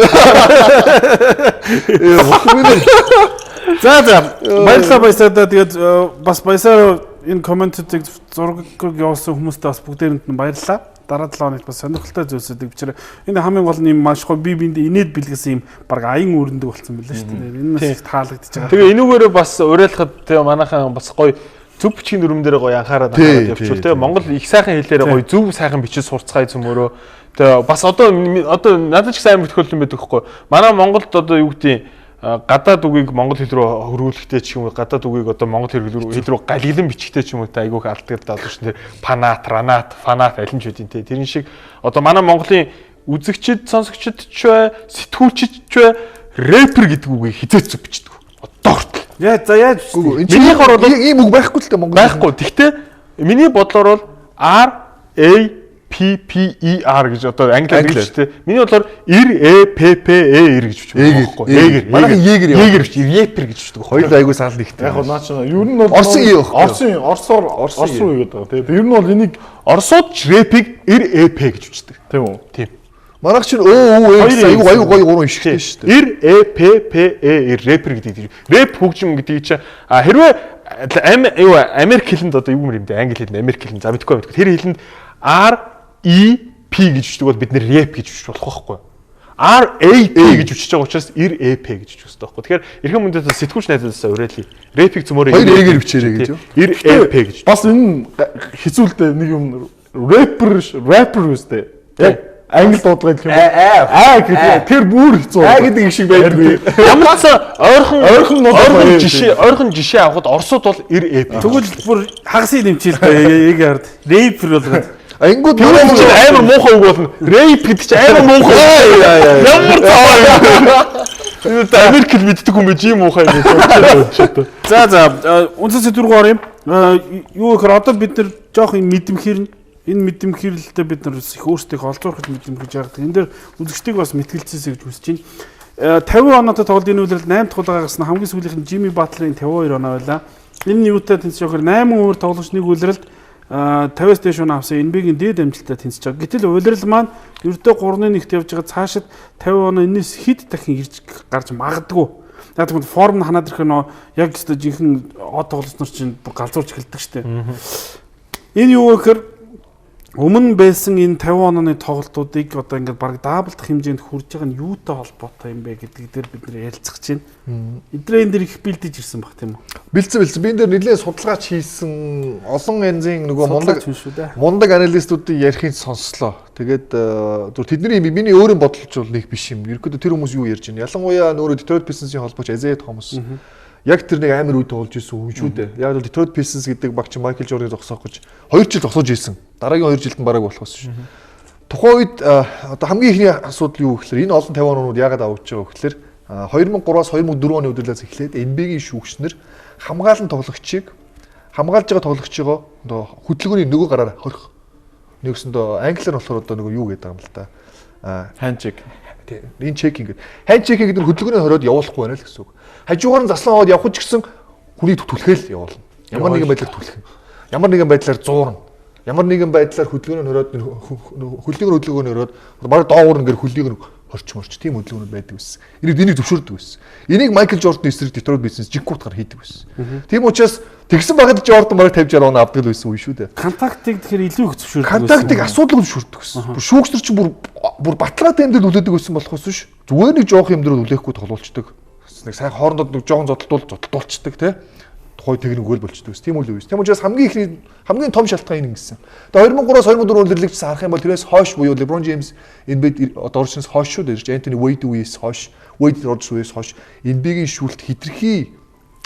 За за баярлалаа баясаадаа. Тэгээд бас баясаа энэ комментүүдийг зургийг явуулсан хүмүүстээ бас бүгдээрэнд нь баярлалаа. Дараа 7 хоногт бас сонирхолтой зүйлсүүдийг бичээрэй. Энэ хамгийн гол нь юм маш гоё би биэндээ инээд бэлгэсэн юм баг аян өрнөдөг болсон байлаа шүү дээ. Энэ нас их таалагдчихж байгаа. Тэгээ энүүгээрээ бас уриалахад тэгээ манайхан бас гоё зөв бичгийн дүрм дээр гоё анхаарал явуул тэгээ Монгол их сайхан хэлээрээ гоё зөв сайхан бичиж сурцгаая цөмөрөө. Тэгээ бас одоо надад ч гэсэн амар тохиолдол юм байдаг хгүй. Манай Монголд одоо юу гэдгийг гадаад үгийг монгол хэл рүү хөрвүүлэхтэй ч юм уу гадаад үгийг одоо монгол хэл рүү галиглан бичгтэй ч юм уу та айгүйх алдагдал одоо шин тэр панат, ранат, фанат аль нь ч үгүй те. Тэрэн шиг одоо манай Монголын үзэгчд, сонсогчд ч бай, сэтгүүлчд ч бай рэпер гэдэг үгийг хизээч зүг бичдэг. Одоо хүртэл. Яа за яаж миний бодлоор ийм үг байхгүй л дээ Монгол. Байхгүй. Гэхдээ миний бодлоор бол R A P P E R гэж одоо англиар гэж тий. Миний бодлоор R E P P E R гэж бичдэг байхгүй. Эгер. Манайхан егер яа. Егер бич, рэпер гэж бичдэг. Хоёул айгүй санал нэгтэй. Яг наа чи ер нь бол Орсын е байхгүй. Орсын Орсоор Орс руу гэдэг байгаа. Тэгээд ер нь бол энийг Оросууд ч рэпийг R E P гэж бичдэг. Тийм үү? Тийм. Манайх чинь Өө Өө гэсэн аюу аюу гоё гурван ишгтэй шүү дээ. Р Э П П Э Р рэпер гэдэг. Рэп хөгжим гэдгийг чинь хэрвээ юу Америк хэлэнд одоо юу юм бэ? Англи хэлэнд, Америк хэлэнд за мэдгүй мэдгүй. Тэр хэлэнд R E P гэж бичдэг бол бид нэр рэп гэж бичиж болох байхгүй юу? R A P гэж бичиж байгаа учраас R E P гэж бичих хэрэгтэй байхгүй. Тэгэхээр эрхэм мөндөд сэтгүүлч найзуудасаа уриалъя. Рэпийг цөмөөрэй хоёр E-гээр бичээрэй гэж юу? R E P гэж. Бас энэ хэцүү л дээ нэг юм рэпер рэпер үстэй. Яг англи дуудлага гэх юм. Аа гэдэг тэр бүр хэцүү. Аа гэдэг их шиг байдгүй. Ямар ч ойрхон ойрхон жишээ ойрхон жишээ авахд Оросууд бол R E P. Тэгвэл бүр хагасын нэмчил дээ. Яг ард рэпер болгоод. Ангууд чинь амар муухай үг болно. Рэйп гэдэг чинь амар муухай. Ямар цаваа юм. Америк хэл мэддэг хүн байж ийм муухай юм гэж. За за үндсэн сэдв рүү оръё. Юу гэхээр одоо бид нар жоох юм мэдэмхэрнэ. Энэ мэдэмхирлэлдээ бид нар их өөрсдөө их олзуурхаж мэдэмхэж яадаг. Энэ дээр үзэгчдийг бас мэтгэлцээсэй гэж хүсэж байна. 50 оноотой тоглолт энэ үйлрэл 8 дахь хулгай гарсан хамгийн сүүлийнх нь Жими Батлерын 52 оноо байлаа. Энэ нь юутай тэнцэж байгаа гэхээр 8 өөр тоглогч нэг үйлрэлд 50-аас дээш оноо авсан NBA-гийн дээд амжилттай тэнцэж байгаа. Гэтэл улирал маань ердөө 3-1-т явж байгаа цаашид 50 оноо энэс хэд дахин ирж гарч магадгүй. Яг тэгвэл форм нь ханаад ирэх нөө яг өстө жинхэнэ од тоглогч нар чинь галзуурч эхэлдэг штэ. Энэ юу гэхээр өмнө байсан энэ 50 онооны тоглолтуудыг одоо ингээд бараг даблдах хэмжээнд хүрж байгаа нь юутай холбоотой юм бэ гэдэг дээр бид нэр ярилцах чинь. Эдрээ энэ дэр их бэлдэж ирсэн баг тийм үү? Бэлдсэн бэлдсэн. Би энэ дээр нэлээд судалгаач хийсэн олон янзын нөгөө мундаг мундаг аналистуудын ярихыг сонслоо. Тэгээд зүр тэдний миний өөрийн бодлож бол нэг биш юм. Ерөнхийдөө тэр хүмүүс юу ярьж байна? Ялангуяа нөгөө Detroit Pistons-ийн холбооч Isaiah Thomas. Яг тэр нэг амар үе тоглож исэн хүн шүү дээ. Яг бол Detroit Pistons гэдэг баг чинь Michael Jordan-ыг зогсоох гэж 2 жил зогсоож исэн. Дараагийн 2 жилд нь бараг болох байсан шүү. Тухайн үед одоо хамгийн ихний асуудал юу гэхээр энэ олон 50 онууд яагаад авагдж байгаа вэ гэхээр 2003-аас 2004 оны үедлээс эхлээд NBA-гийн шүүгчнэр хамгаалан тоглогчийг хамгаалж байгаа тоглогчийгоо одоо хөдөлгөөний нөгөө гараар хорих. Нэгсэндээ англиар болохоор одоо нөгөө юу гэдэг юм л та. Hand check. Тийм. Энэ checking гэдэг. Hand checking гэдэг нь хөдөлгөөний хориод явуулахгүй байна л гэсэн үг. Хажуугаар нь заслан аваад явах ч гэсэн хүнийг түлхээл явуулна. Ямар нэгэн байдлаар түлхэн. Ямар нэгэн байдлаар зуурна. Ямар нэгэн байдлаар хөдөлгөөний хориод хөлийг хөдөлгөөний хориод бараг доогуур ингээд хөлийг нь хорч тийм хөдөлгөөнүүд байдаг байсан. Энийг зөвшөөрдөг байсан. Энийг Майкл Жордан эсрэг Detroit Pistons жинхэнэ утгаар хийдэг байсан. Тийм учраас тэгсэн багад Жордан бараг 50 60 он авдаг л байсан үе шүү дээ. Контактыг тэгэхээр илүү их зөвшөөрдөг байсан. Контактыг асуудалгүй зөвшөөрдөг байсан. Бүр шүүгчдэр чинь бүр баталгаатай юм дээр хүлээдэг байсан болохоос биш. Зүгээр нэг жоох юм дээр хүлээхгүй тоглуулцдаг. Нэг сайн хоорондоо нэг жоохон зодтолтуулцдаг тий. Тухай техник үйл болчдөг ус. Тийм үйл үйл. Тийм учраас хамгийн ихний хамгийн том шалтгаан энэ гэсэн. Тэгээ 2003-аас 2004 үлрэрлэгчсэн харах юм бол тэрээс хойш буюу LeBron James NBA одоо оршноос хойш шүү дээ. Anthony Wade үеэс хойш, Wade Rogers үеэс хойш NBA-гийн шүүлт хитрхи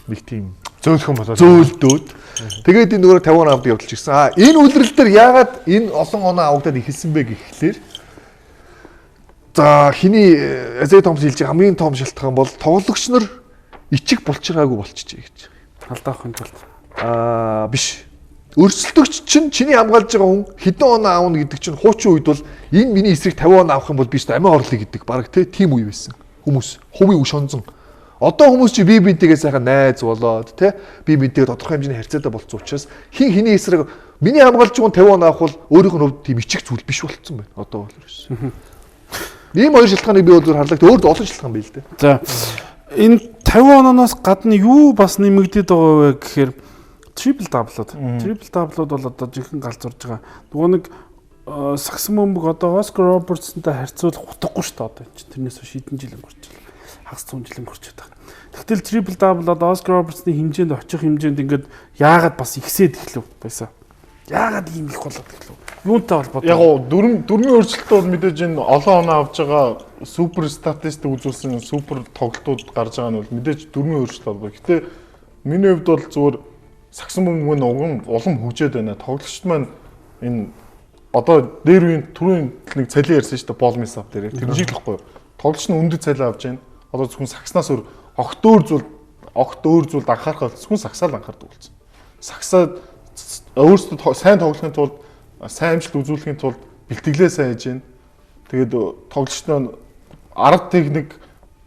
нэг тийм зөөлхөн болоод зөөлдөөд тэгээд энэ нөгөө 50 он авдаг явдал ч гэсэн. А энэ үлрэл дээр яагаад энэ олон оноо авагдаад эхэлсэн бэ гэхлээр за хиний Isaiah Thomas хэлж байгаа хамгийн том шалтгаан бол тоглогч нар ичиг булчиргаагүй болчихжээ гэж. Алдаа авахын тулд. Биш. Өрсөлдөгч чинь чиний хамгаалж байгаа хүн хэдэн оноо аавна гэдэг чинь хуучин үед бол энэ миний эсрэг 50 оноо авах юм бол би ч амиа орлоо гэдэг бараг тийм үе байсан. Хүмүүс хувийн үе шонзон. Одоо хүмүүс чи бие биентэйгээ сайхан найз болоод тий бие биентэйгээ тодорхой хэмжээний харьцаатай болцсон учраас хин хиний эсрэг миний хамгаалж байгаа хүн 50 оноо авах бол өөрийнх нь хувьд тийм ичих зүйл биш болцсон байна. Одоо бол ерөөс. Ийм хоёр шалтгааныг би бол зүгээр харлаа. Өөр олон шалтгаан байл дээ. За энэ 50 оноос гадна юу бас нэмэгдээд байгаа вэ гэхээр triple double-ууд. Triple double-ууд бол одоо жинхэнэ галзуурж байгаа. Нөгөө нэг сагсан бөмбөг одоо Оскар Робертсонтой харьцуулах утгагүй шүү дээ одоо энэ чинь. Тэрнээс хойш хэдэн жил өнгөрч байна. Хагас 100 жил өнгөрч байгаа. Тэгтэл triple double одоо Оскар Робертсны хэмжээнд очих хэмжээнд ингээд яагаад бас ихсээд эхлэв байсан. Яагаад ийм их болоод эхлэв? Юунтай холбоотой? Яг гоо дөрмийн өөрчлөлтөө бол мэдээж энэ олон оноо авч байгаа супер статистик үзүүлсэн супер тоглолтууд гарч байгаа нь бол мэдээж дөрмийн өөрчлөлт холбоо. Гэтэ миний хувьд бол зүгээр сагсан бөмбөг нь улам хөгжөөд байна. Тоглогчд маань энэ одоо дээр үеийн түрүүний нэг цалин ярьсан шүү дээ Пол Мисап дээр. Тэр шиг л ихгүй юу? Тоглогч нь өндөр цалин авч байна. Одоо зөвхөн сагснаас өөр огт өөр зүйлд анхаарах бол зөвхөн сагсаал анхаардаг болсон. Сагсаа өөрсдөө сайн тоглохын тулд сайн амжилт үзүүлэхийн тулд бэлтгэлээ сайн хийж байна. Тэгээд тоглогчд нь арга техник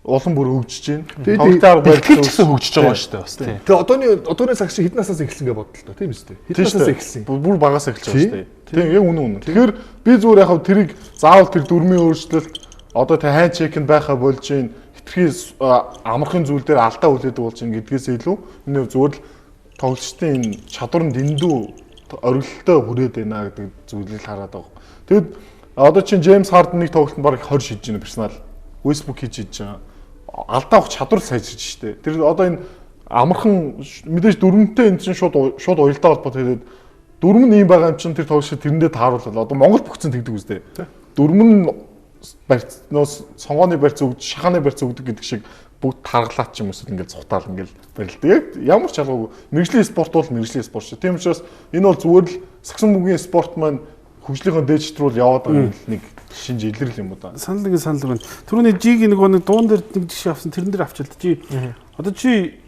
улам бүр хөгжиж байна. Тоглолтын арга барил гэсэн хөгжиж байгаа шүү дээ бас тийм. Тэгээ одооны сагс хэдэн наснаас эхэлсэн гэж бодлоо тийм үстэй. Хэдэн наснаас эхэлсэн. Бүр багаас эхэлж байгаа шүү дээ. Тийм яг үнэн үнэн. Тэгэхээр би зүгээр яг тэрийг заавал тэр дүрмийн өөрчлөлт одоо тэ хайн чек нь байхаа болж гин хитрхи амархан зүйл дээр алдаа хүлээдэг болж гин гэдгээс илүү миний зүгээр л тоглогчдын энэ чадвар нь дэндүү оргилолтой хүрээд байна гэдэг зүйлийг хараад байгаа. Тэгэд одоо чинь Джеймс Харден нэг тоглолтод бараг 20 шидэж байна персонал. Westbrook хийж хийж байгаа. Алдаа авах чадвар сайжирч штэ. Тэр одоо энэ амархан мэдээж дүрмтэй энэ чинь шууд шууд уялдаа холбоотой тэгээд дүрм нь ийм байгаа юм чинь тэр тоглогч тэрэндээ тааруулал. Одоо Монгол бүхцэн тэгдэг үстэй. Дүрм нь барьц нөө сонгооны барьц өгд, шахааны барьц өгдөг гэдэг шиг бүгд таргалаад ч юм уу ингээл цухтаал ингээл барилдаг. Яг ямар ч шалгаагүй. Мэргэжлийн спорт бол мэргэжлийн спорт шүү. Тийм учраас энэ бол зүгээр л сагсан бүгийн спорт маань хөгжлийнхөө дээд шат руу яваад байгаа нэг шинж илрэл юм уу да. Санал нэг санал байна. Түрүүний Жигийн нөгөө нэг дуун дээр нэг жишээ авсан тэрэн дээр авчилд. Чи одоо чи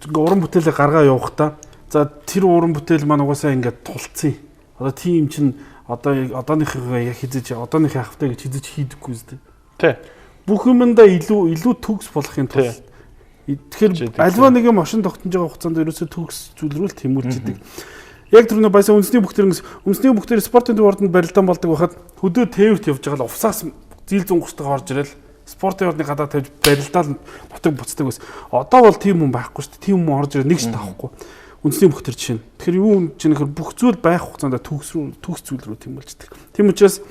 ингээ уран бүтээлээ гаргаа явахдаа за тэр уран бүтээл маань угаасаа ингээд тулцсан. Одоо тийм чинь одоо одооныхоо яг хизэж одооных яах вэ гэж хизэж хийдэггүй үстэй. Тий. Бүх юмдаа илүү илүү төгс болохын тулд тэгэхээр альва нэг юм оршин тогтнож байгаа хугацаанд ерөөсөө төгс зүйл рүү л тэмүүлж идэг. Яг тэр нөө баясаа үндэсний бүхтэр ингэс үндэсний бүхтэр спортын төв ордонд барилдаан болдог байхад хөдөө тээвэрт явж байгаа л увсаас зил зүүн густайгаа орж ирэл спортын ордны гадаа тавьж барилдаал нутаг буцдаг байсан. Одоо бол тийм хүн байхгүй шүү дээ. Тийм хүн орж ирэл нэг ч таахгүй. Үндэсний бүхтэр жишээ нь. Тэгэхээр юу чинь нэхэр бүх зүйл байх хугацаанд төгс рүү төгс зүйл рүү тэмүүлждэг. Тийм учраас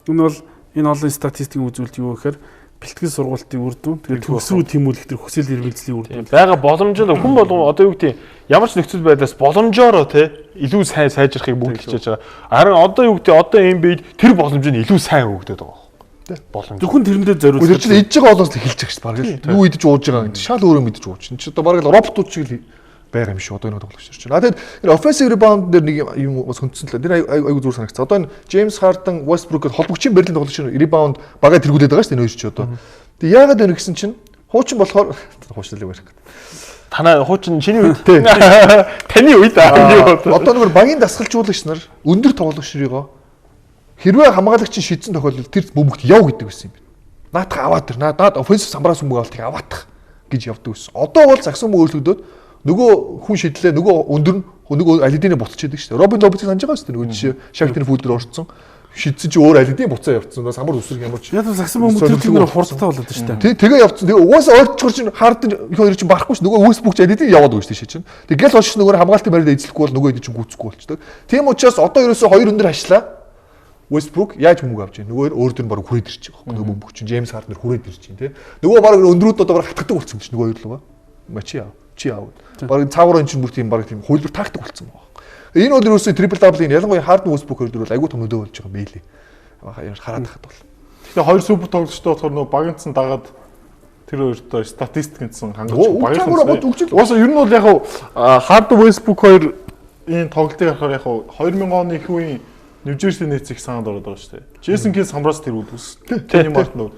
энэ бол энэ олон статистикийн үзүүлэлт юу гэхээр бэлтгэл сургалтын үр дүн тэгээд төгс рүү тэмүүлэх тэр хүсэл эрмэлзлийн үр дүн. Байгаа боломж нь хүн болгон одоо юу гэдэг ямар ч нөхцөл байдлаас боломжоор те илүү сайн сайжрахыг бүгд хичээж байгаа. Харин одоо юу гэдэг одоо NBA-д тэр боломж нь илүү сайн өгдөд байгаа байхгүй. Боломж. Зөвхөн тэрэндээ зориулсан. Тэр чинь идж байгаа олоос эхэлж байгаа шүү дээ. Бараг л юу идэж ууж байгаа гэдэг шал өөрөө мэдэж ууж. Энд чи одоо бараг л роботууд шиг л байр юм шүү одоо энэ тоглогч нар чинь. А тэгэд энэ offensive rebound дээр нэг юм бас хүндсэн л. Тэр айгу зүгээр санагцсан. Одоо энэ James Harden, Westbrook гэд холбогчийн барилын тоглогч нар rebound багаа тэргүүлээд байгаа шүү дээ энэ хоёр чи одоо. Тэг яагаад вэ гэсэн чинь хуучин болохоор хуучлалыг барих гэдэг. Танаа хуучин чиний үед. Таны үед аа. Одоо нөгөө багийн дасгалжуулагч нар өндөр тоглогч нарыгоо хэрвээ хамгаалагч нь шидсэн тохиолдолд тэр бөмбөгт яв гэдэг байсан юм байна. Наадах аваад тэр наад offensive самбраас бөмбөг авалтыг аваатах гэж явдаг байсан. Одоо бол загсан бөмбөг өөрчлөгдөөд нөгөө хүн шидлээ нөгөө өндөр нь нөгөө алидины буцаж идэг шүү дээ. Робин Лопесийг санаж байгаа шүү дээ. Нөгөө жишээ Шактины фүүдэр орцсон. Шидсэн чи өөр алидын буцаа явцсан. Самбар үсрэх ямар ч. Яг л сагсан бөмбөг тэр тэр хурдтай болоод шүү дээ. Тэг тэгээ явцсан. Тэгээ угаасаа ойртчихор чинь Харден их хоёр чинь барахгүй ш. Нөгөө Westbrook ч алидын яваад өгч тийш чинь. Тэг гэл очиж нөгөө хамгаалтын барилд эзлэхгүй бол нөгөө хэд чинь гүйцэхгүй болчдөг. Тийм учраас одоо ерөөсөө хоёр өндөр хашлаа. Westbrook яаж бөмбөг авч байна? Нөгөө өөр дөр нь баг хүрээд ирж байгаа байхгүй. Нөгөө бөмбөг чинь James Harden хүрээд ирж байна тий. Нөгөө баг өндрүүд одоо баг хатгадаг болсон юм чи нөгөө хоёр лугаа. Мачи яа. Чи яав. Бараг цаагуур энэ чинь бүр тийм бараг тийм хувилбар тактик болсон байгаа. Энэ бол ерөөсөө трипл даблын ялангуяа Harden Westbrook хоёр дөрвөл айгүй том нөлөө болж байгаа юм бэлээ. Хараад хахад бол. Тэгэхээр хоёр супер тоглогчтой болохоор нөгөө багийнцсан дагаад тэр хоёртой статистикэнсэн хангаж багийнхан. Угаасаа ер нь бол яг Harden Westbrook хоёр энэ тоглолтыг харахаар яг 2000 оны их үеийн Нью Джерси Нетс их санаанд ороод байгаа шүү дээ. Джейсон Кид самбраас тэр үлдсэн. Кенни Мартин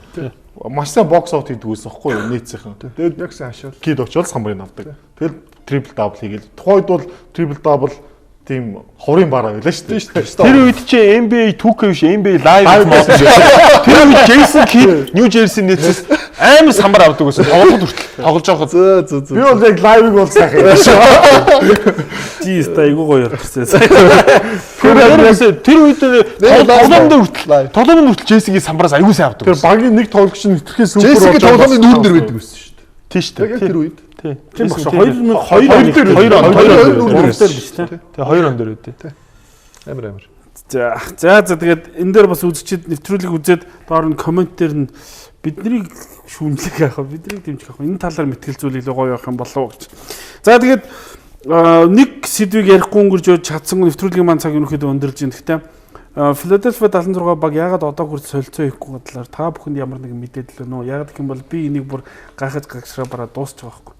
маш сайн бокс аут хийдэг байсан байхгүй юу Нетсийнхэн. Тэгээд яг сайн хашаал. Кид очоод самбарыг авдаг. Тэгэл трипл дабл хийгээл. Тухайн үед бол трипл дабл тийм хурын бараа байлаа шүү дээ. Тэр үед чи NBA 2K биш NBA Live байсан. Тэр үед Jason Kidd New Jersey Nets-с амар самбар авдаг байсан. Тоглоход хүртэл тоглож байхад. Зөө зөө зөө. Би бол яг live-ыг бол сайхан юм шүү. Жист айгуу гоё ярьсан. Тэр үед тоглоом дээр хүртэл тоглоом хүртэл Jason-ийн самбараас айгуу сайн авдаг. Тэр багийн нэг тоглогч нь хитрхи супер болж тоглоомын нүүрэн дээр байдаг байсан шүү дээ. Тийм шүү дээ. Тэр үед. Тийм багш 2002 он 2 он 2 дээр биш тийм. Тэг 2 он дээр үүдээ. Амар амар. За за за тэгээд энэ дээр бас үзэгчид нэвтрүүлэг үзээд доор нь коммент дээр нь биднийг шүүмжлэх яах вэ? Биднийг дэмжих яах вэ? Энэ талаар мэтгэл зүйл илүү гоё байх юм болов уу гэж. За тэгээд нэг сэдвийг ярихгүй өнгөрж явж чадсангүй нэвтрүүлгийн маань цаг ерөнхийдөө өндөрлж байна. Гэхдээ Филадельфия 76 баг яагаад одоо хүртэл солилцоо хийхгүй талаар та бүхэнд ямар нэгэн мэдээлэл байна уу? Яагаад гэх юм бол би энийг бүр гайхаж гагшраа бараа дуусч байгаа байхгүй.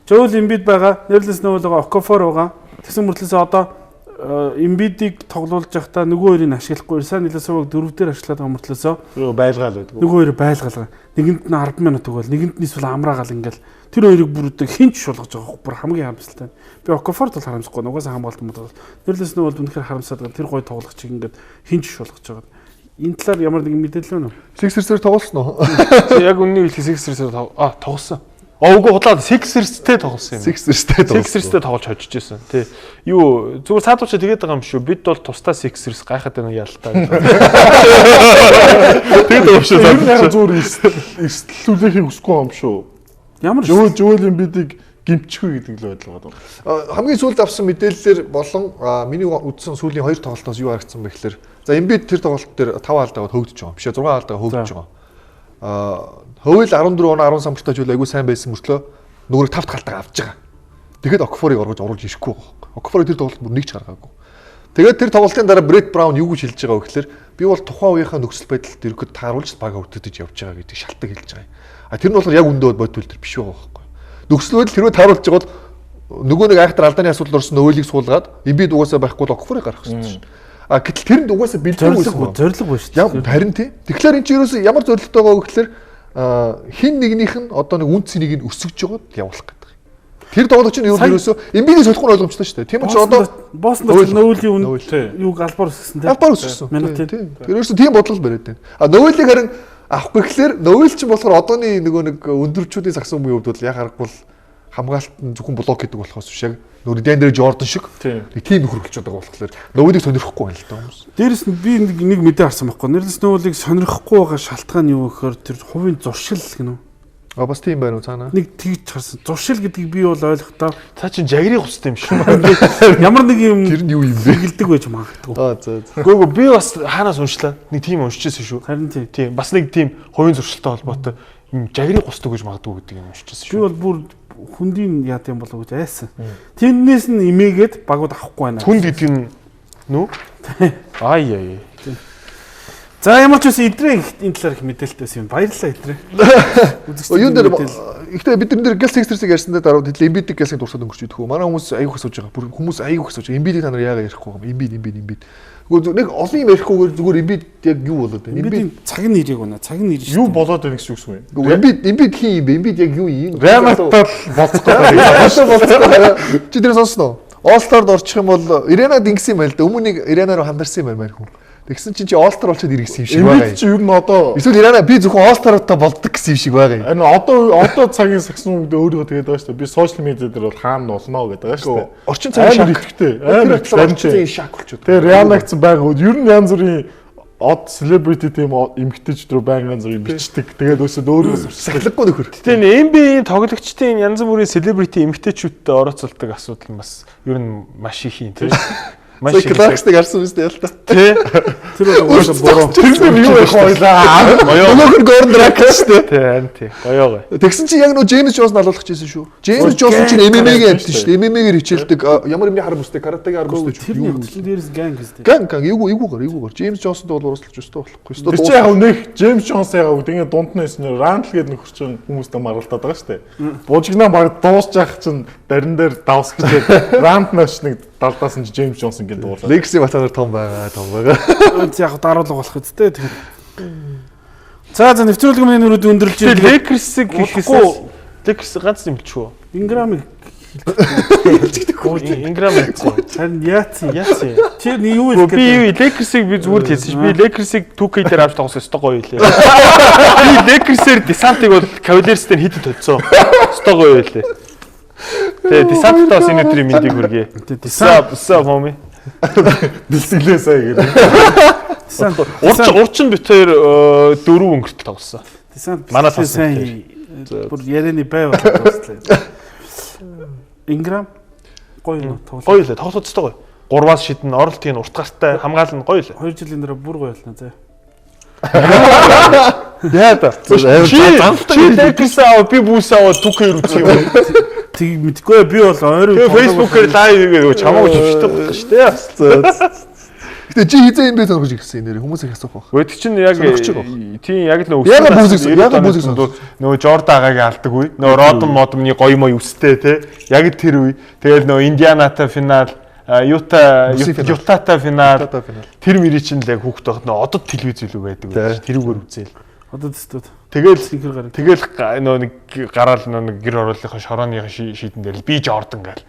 Жоэл Эмбид байгаа, Нерлес Нөөл байгаа, Окафор байгаа. Тэгсэн мөртлөөсөө одоо Эмбидийг тоглуулж байхдаа нөгөө хоёрыг ашиглахгүй. Ирсан Ниласовыг дөрөв дээр ашиглаад байгаа мөртлөөсөө нөгөө байлгаал байдаг. Нөгөө хоёр байлгаал. Нэгэнд нь 10 минут өгөөл, нэгэнд нь эсвэл амраагаал ингээл тэр хоёрыг бүр өдөө хинч шулгаж байгаа хөх бүр хамгийн харамсалтай. Би Окафорд бол харамсахгүй. Угаасаа хамгаалт юм бол Нерлес Нөөл үнэхээр харамсаад байгаа. Тэр гоё тоглогчийг ингээд хинч шулгаж байгаа. Энэ талаар ямар нэгэн мэдээлэл байна уу? Sixers-ээр тоглосон уу? Яг үннийг хэлэх Sixers-ээр тоглосон. Үгүй худлаа Sixers-тэй тоглосон юм. Sixers-тэй тоглосон. Sixers-тэй тоглож хожиж байсан. Тий. Юу зүгээр саадуучаа тэгээд байгаа юм шүү. Бид бол тусдаа Sixers гайхаад байна ялтаа. Тэгээд байгаа юм шүү. Тэр нь яг зүгээр эрсдэлүүлэхийг хүсэхгүй юм шүү. Ямар Joel Embiid-ийг гимчихгүй гэдэг л байдал байгаа. Хамгийн сүүлд авсан мэдээллээр болон миний үзсэн сүүлийн хоёр тоглолтоос юу харагдсан бэ гэхээр за Embiid тэр тоглолт дээр 5 алдаагаад хөөгдөж байгаа. Биш ээ 6 алдаагаа хөөгдөж байгаа. Хөвөл 14 оноо 10 самбартай жил айгүй сайн байсан мөртлөө нөгөө 5 дахь алдаагаа авч байгаа. Тэгэхэд Окфорыг оруулж ирэхгүй байгаа байхгүй. Окфорыг тэр тоглолт бүр нэг ч гаргаагүй. Тэгээд тэр тоглолтын дараа Брэд Браун юу гэж хэлж байгаа вэ гэхээр би бол тухайн үеийнхаа нөхцөл байдалд ерөнхийдөө тааруулж бага өвдөж явж байгаа гэдэг шалтгаан хэлж байгаа юм. А тэр нь болохоор яг үндэ бодит үйл төр биш байгаа байхгүй. Нөхцөл байдал хэрвээ тааруулж байгаа бол нөгөө нэг айхтар алдааны асуудал орсон Нөөлийг суулгаад Эмбид угаасаа байхгүй бол Окфорыг гаргах хэрэгтэй шин. А гэтэл тэрэнд угаасаа бэлдээгүй байсан. Зорилго шүү дээ. Харин тий. Тэгэхээр эн чинь ерөөсөө ямар зорилготой байгаа вэ гэхээр хин нэгнийх нь одоо нэг үн цэнийг нь өсгөж жоод явуулах гэдэг юм. Тэр тоглогч нь ерөөсөө Эмбидийг солихгүй нь ойлгомжтой шүү дээ. Тийм учраас одоо Бостон Нөөлийн үн юуг албаар өсгсөн тийм. Албаар өсгсөн. Тийм. Тэр ерөөсөө тийм бодлол бариад байна. А Нөөлийг харин авахгүй гэхлээр Нөөл чинь болохоор одооны нөгөө нэг өндөрчүүдийн сагсан хүмүүний хувьд бол яг харахгүй л хамгаалалт нь зөвхөн блок гэдэг болохоос биш яг нөгөө Дендер Жордан шиг нэг тийм нөхөр болчиход байгаа болохоор Нөөлийг сонирхгүй байна л да хүмүүс. Дээрэс нь би нэг мэдээ харсан байхгүй. Нэрлэс Нөөлийг сонирхгүй байгаа шалтгаан нь юу гэхээр тэр хувийн зуршил гэнэ үү? А бас тийм байна уу цаана? Нэг тэгж харсан. Зуршил гэдгийг би бол ойлгохдоо цаа чин жагрын хувцастай юм шиг. Ямар нэг юм тэр нь юу юм бэ? Гэлдэг байж магадгүй. Аа за. Гөө гөө би бас хаанаас уншлаа. Нэг тийм уншижсэн шүү. Харин тийм. Тийм бас нэг тийм хувийн зуршилтай холбоотой юм жагрын гусдаг гэж магадгүй гэдэг юм уншижсэн шүү. Би бол бүр хүндийн яд юм болов уу гэж айсан. Тэрнээс нь имээгээд багууд авахгүй байна. Хүнд гэдэг нь нү? Ай яй. За ямар ч байсан идрээ энэ талаар их мэдээлэлтэй байсан юм. Баярлалаа идрээ. Юун дээр ихтэй бид нар дээр Гэлс Sixers-ийг ярьсан дээр дараа тэд Embiid-ийг Гэлсийг дурсаад өнгөрч идэх үү. Манай хүмүүс аягүй асууж байгаа. Бүр хүмүүс аягүй асууж байгаа. Embiid-ийг та нар яагаад ярихгүй юм? Embiid. Гэхдээ нэг олон юм ярихгүйгээр зүгээр Embiid яг юу болоод байна? Embiid-ийн цаг нь ирээг байна. Цаг нь ирж юу болоод байна гэсэн үг юм. Embiid хин юм бэ? Embiid яг юу юм? Раматал болцохгүй. Болцохгүй. Чи тэр сонсноо? All-Star-д орчих юм бол Ирена дингсэн юм байл да. Өмнө нэг Ирена руу хандарсан юм байна хүн. Тэгсэн чинь чи All-Star болчиход иргэсэн юм шиг байгаа юм. Чи ер нь одоо эсвэл Ирана би зөвхөн All-Star-тай болдог гэсэн юм шиг байгаа юм. Харин одоо цагийн сагсан хүмүүс өөрийгөө тэгээд байгаа шүү дээ. Би сошиал медиа дээр бол хаана болно гэдэг байгаа шүү дээ. Орчин цагийн шок итгэвтэй. Амар орчин цагийн шок болчиход. Тэгээ Rihanna гэсэн байнга ер нь янз бүрийн од celebrity тийм эмгтээчүүд рүү байнга янз бүрийн бичдэг. Тэгээд өсөд өөрөөс сахилгагүй нөхөр. Гэтэ энэ NBA-ийн тоглогчдын янз бүрийн celebrity эмгтээчүүдтэй орооцолдог асуудал нь бас ер нь маш их юм тийм. Маш их Clarkson-ыг харсан биз дээ ял та. Тэ. Тэр бол угаасаа буруу. Тэр нь юу байх ойлаа. Өнөөх нь Gordon Drack шүү дээ. Тэ харин тий. Гоё гоё. Тэгсэн чинь яг нөө Джеймс Джонсон алуулах гэжсэн шүү. Джеймс Джонсон чинь MMA-гийн амтэн шүү дээ. MMA-гээр хичээлдэг ямар юмны хар бүстэй, каратегийн хар бүстэй ч юу. Тэр дээрээс ганг гэжтэй. Ганг ганг эйгүүгээр. Джеймс Джонсонд бол уурслаж өстөө болохгүй. Тэр чинь яг нөх Джеймс Джонсон яг үгүй дунд нь өснө Рандл гэдэг нөхөр чинь хүмүүстэй маргалтаад байгаа шүү дээ. Бужигнаа баг дуусчих чинь дарин дээр давс гэжээ. Ранд навч нэг далдаас нь Джеймс Джонсон гэдэг дуулаа. Лекси батанаар том байгаа, том байгаа. Яг даруулга болох үсттэй тэгэхээр. За нэвтрүүлэг миний нүрүүд өндөрлж байна. Лекерсийг хэлэхээс Лекерс ганц юм хэлчихв. Инграмыг хэлчихдэг. Инграм хэлсэн. Харин яатсан. Яатсан. Тэр юу хэлэх гээд би юу Лекерсийг би зүгээр л хэлсэн ш. Би Лекерсийг 2K дээр авч тоглосон өстой гоё илээ. Би Лекерсээр Десантыг бол Cavaliers-тэй хитэн төлцөө. Өстой гоё илээ. Тэгээ Десанттай бас энэ өдрийн мэндийг хүргэе. Десант what's up homie. Бэлтгэлээ сая гэрээ. Урчин бит хоёр дөрөв өнгөрт тоглосон. Десант манай сайн бүр ярианы бай болоод дуслаа. Инграм гоё юм тоглолт. Гоё лээ. Тоглолт өстой гоё. Гурваас шидэн оролтын урт гартай хамгаална гоё лээ. 2 жилийн дараа бүр гоё болно зэ. Яа та. Чи Lakers аваа би Bulls аваа 2K үзэх юм. Тэг мэдгүй би бол ойр Тэгээ Facebook-ээр лайв хийгээд чамаагүй чивчдэг болох шүү дээ. Гэтэ чи хизээ NBA сонирхож ирсэн нэр хүмүүс их асуух байх. Өд чинь яг тийм яг л нөгөө Bulls-ийг нөгөө Jordan агагийн алдаг үе. Нөгөө Rodman Modmны гоё мой үстэй те. Яг тэр үе. Тэгэл нөгөө Индианатай финал, Ютатай финал. Тэр мөрий чинь л яг хүүхд байхад нөгөө одод телевиз илүү байдаг байж тэрүүгээр үзээл. Одод төстүүд. Тэгэл нөгөө нэг гараал нөгөө нэг гэр ороолынхаа шорооны шийдэн дээр л би Jordan гээл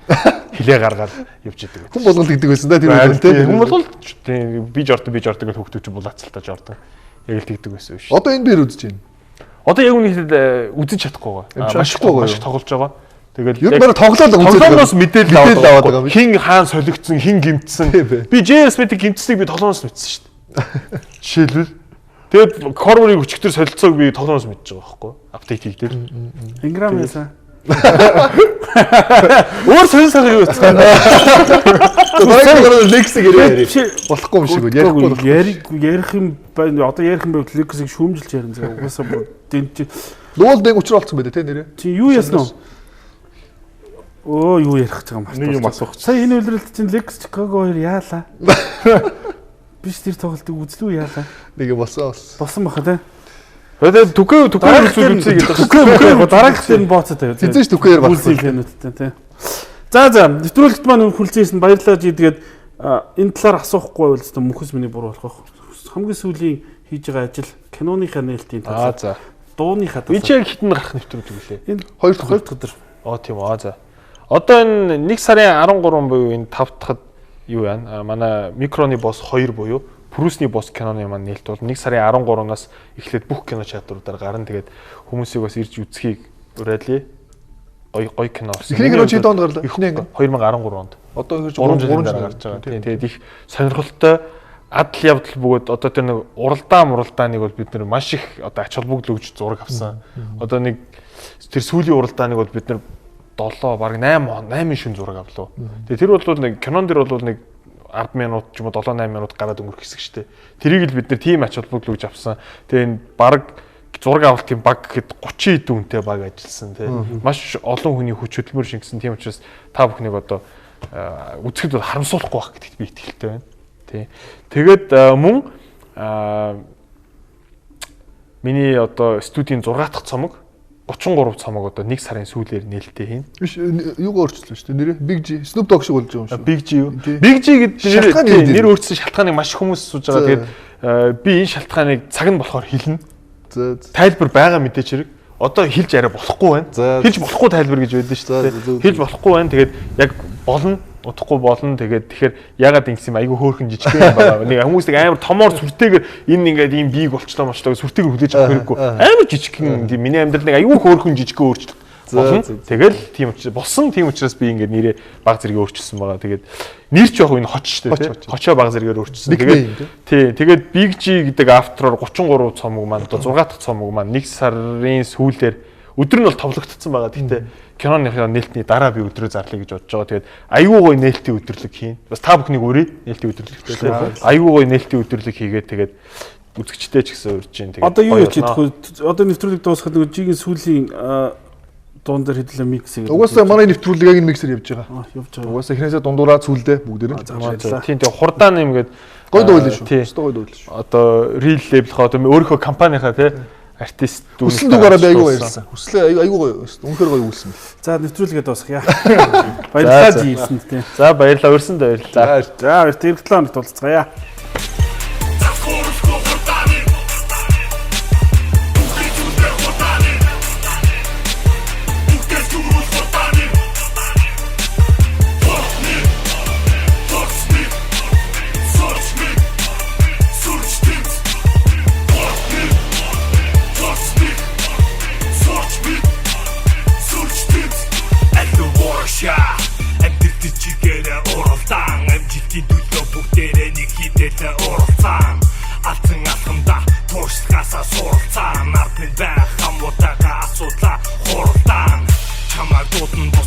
хилээ гаргаал явж идэг. Хүн болгол гэдэг байсан да тэр үед тийм хүн болгол тийм би Jordan би Jordan гэл хүүхдүүд чинь булаацалтаа Jordan яг л тэгдэг байсан биш. Одоо NBA үзэж байна. Одоо яг үнэхээр үзэж чадахгүй байгаа. Маш их тоглож байгаа. Тэгэл Ер нь бараг тоглоол үзээд тоглоомноос мэдээлэл аваад байгаа юм. Хин хаан солигдсон, хин гимтсэн. Би J.R. Smith-ийг гимтсэнийг би тоглоомноос мэдсэн шүү дээ. Жишээлбэл тэгээд Корворыг өчигдөр солилцоог би тоглоомноос мэдж байгаа байхгүй. Апдейт хийгдэл. Инграм яасан. Өөр сонин сайхан юу яцгаа. Дараагийн дараа Лексиг яриа. Болохгүй юм шиг үү? Ярихгүй ярих юм байна. Одоо ярих юм байвал Лексиг шүүмжилж ярина заа. Угаасаа бүр дэн чи Нуул дэг учраа олцсон байдаг те нэрээ. Чи юу яасан уу? Өө юу ярих гэж байгаа юм Нэг юм асуух. Сая энэ үлрэлт чинь Лекс Чикаго хоёр яалаа. Биш тэр тоглолтыг үзлүү яалаа. Нэг юм болсон бас. Болсон баха те. Тэгээд түкэ зүйл үзье гэдэг. Түкэ дараагийнх дээр нь бооцоо тавиа. Хизээч түкээр барах. Фэнүүдтэй те. За нэвтрүүлэгт маань хүрэлцэн ирсэн баярлалаа жи тэгээд энэ талаар асуухгүй байвал зөв мөхөс миний буруу болох байх. Хамгийн сүүлийн хийж байгаа ажил киноныхаа нээлтийн талаар. За. Дууныхаа талаар. Энэ чи яг хитэн гарах нэвтрүүлэг үлээ. Энэ хоёр дахь өдөр. Оо тийм аа за. Одоо энэ 1 сарын 13 буюу энэ 5 дахьд юу яана? Манай Микроны босс 2 буюу Прүсний босс киноны маань нээлт бол 1 сарын 13-наас эхлээд бүх кино театруудаар гарна. Тэгээд хүмүүсийг бас ирж үзхийг уриалъя. Гоё гоё кино болсон. Эхний кино чи хэд онд гарлаа? Эхний анги 2013 онд. Одоо 3 жилийн дараа гарч байгаа. Тийм тэгээд их сонирхолтой адал явдал бөгөөд одоо тэр нэг уралдаан муралдааныг бол бид нэр маш их одоо ач холбогдол өгж зураг авсан. Одоо нэг тэр сүүлийн уралдааныг бол бид нэр 7 бараг 8 шүн зураг авлаа. Тэгээ тэр бол нэг кинон дэр бол нэг 10 минут ч юм уу 7 8 минут гараад өнгөрөх хэсэг штэ. Тэрийг л бид нэр тийм ач холбогдол өгж авсан. Тэгээ энэ бараг зураг авалтын баг гэхэд 30 хэдэн хүнтэй баг ажилласан тий. Маш олон хүний хүч хөдөлмөр шингэсэн. Тийм учраас та бүхнийг одоо үзэхэд бол харамсуулахгүй байх гэдэгт би итгэлтэй байна. Тий. Тэгээд мөн миний одоо студийн 6 дахь цомог 33 цомог одоо 1 сарын сүүлээр нээлттэй хийн. Биш юугаа өөрчилсөн шүү дээ. Нэрээ Big G, Snoop Dogg шиг болж байгаа юм шүү. Big G юу? Big G гэдэг нэр өөрчилсөн шалтгааныг маш их хүмүүс асууж байгаа. Тэгээд би энэ шалтгааныг цаг нь болохоор хэлнэ. Тайлбар байгаа мэдээч хэрэг. Одоо хэлж арай болохгүй байна. Хэлж болохгүй тайлбар гэж байдаг шүү дээ. Хэлж болохгүй байна. Тэгээд яг болно удахгүй болно. Тэгээд тэгэхээр ягаад ингэсэн юм айгүй хөөрхөн жижигхэн юм байна. Нэг хүмүүс нэг амар томоор сүртэйгээр энэ ингээд ийм бийг болчлоо мочлоо сүртэйгээр хүлээж авах хэрэггүй. Амар жижигхэн тийм миний амьдрал нэг айгүй хөөрхөн жижигхэн өөрчлөлт болно. Тэгэл тийм учраас болсон. Тийм учраас би ингээд нэрээ баг зэрэг өөрчилсөн байгаа. Тэгээд нэр ч яг энэ хоч шүү дээ. Хочоо баг зэрэгээр өөрчилсөн. Тэгээд тий тэгээд Big G гэдэг автороор 33 цомог маань одоо 6 дахь цомог маань 1 сарын сүүлээр өдөр нь бол товлогдсон байгаа. Гэхдээ киноны нээлтний дараа би өдрөө зарлая гэж бодож байгаа. Тэгээд айгүй гоё нээлтийн өдөрлөг хийн. Бас та бүхнийг өрье нээлтийн өдөрлөгтэй тийм. Айгүй гоё нээлтийн өдөрлөг хийгээд тэгээд үзэгчтэй ч гэсэн урьж гин. Тэгээд одоо юу яж идэх вэ? Одоо нэвтрүүлэг дуусахад нөгөө жигийн сүүлийн дуун дээр хэдүүлээ микс хийгээд. Угаасаа манай нэвтрүүлэг яг энэ миксээр явж байгаа. Явж байгаа. Угаасаа эхнээсээ дундуураа цүүлдэ бүгдээр нь. Тийм тийм хурдаан юм гээд гоё дуу байлаа шүү. Өстой гоё дуу байлаа шүү. Одоо real label-хаа одоо өөрийнхөө компанийнхаа тий артист дүүнээс дугаараа би айгүй баярлсан. Хүслээ айгүй гоё. Үнэхээр гоё үйлсэн. За нэвтрүүлгээ дуусгая. Баярлалаа жи ирсэнд тий. За баярлалаа. Урьсанд баярлалаа. За баяр 7 хоногт уулзцгаая. Суралцаан ард минь байх хамуутайгаа асуудлаа хуралдаан чамайг дуудана.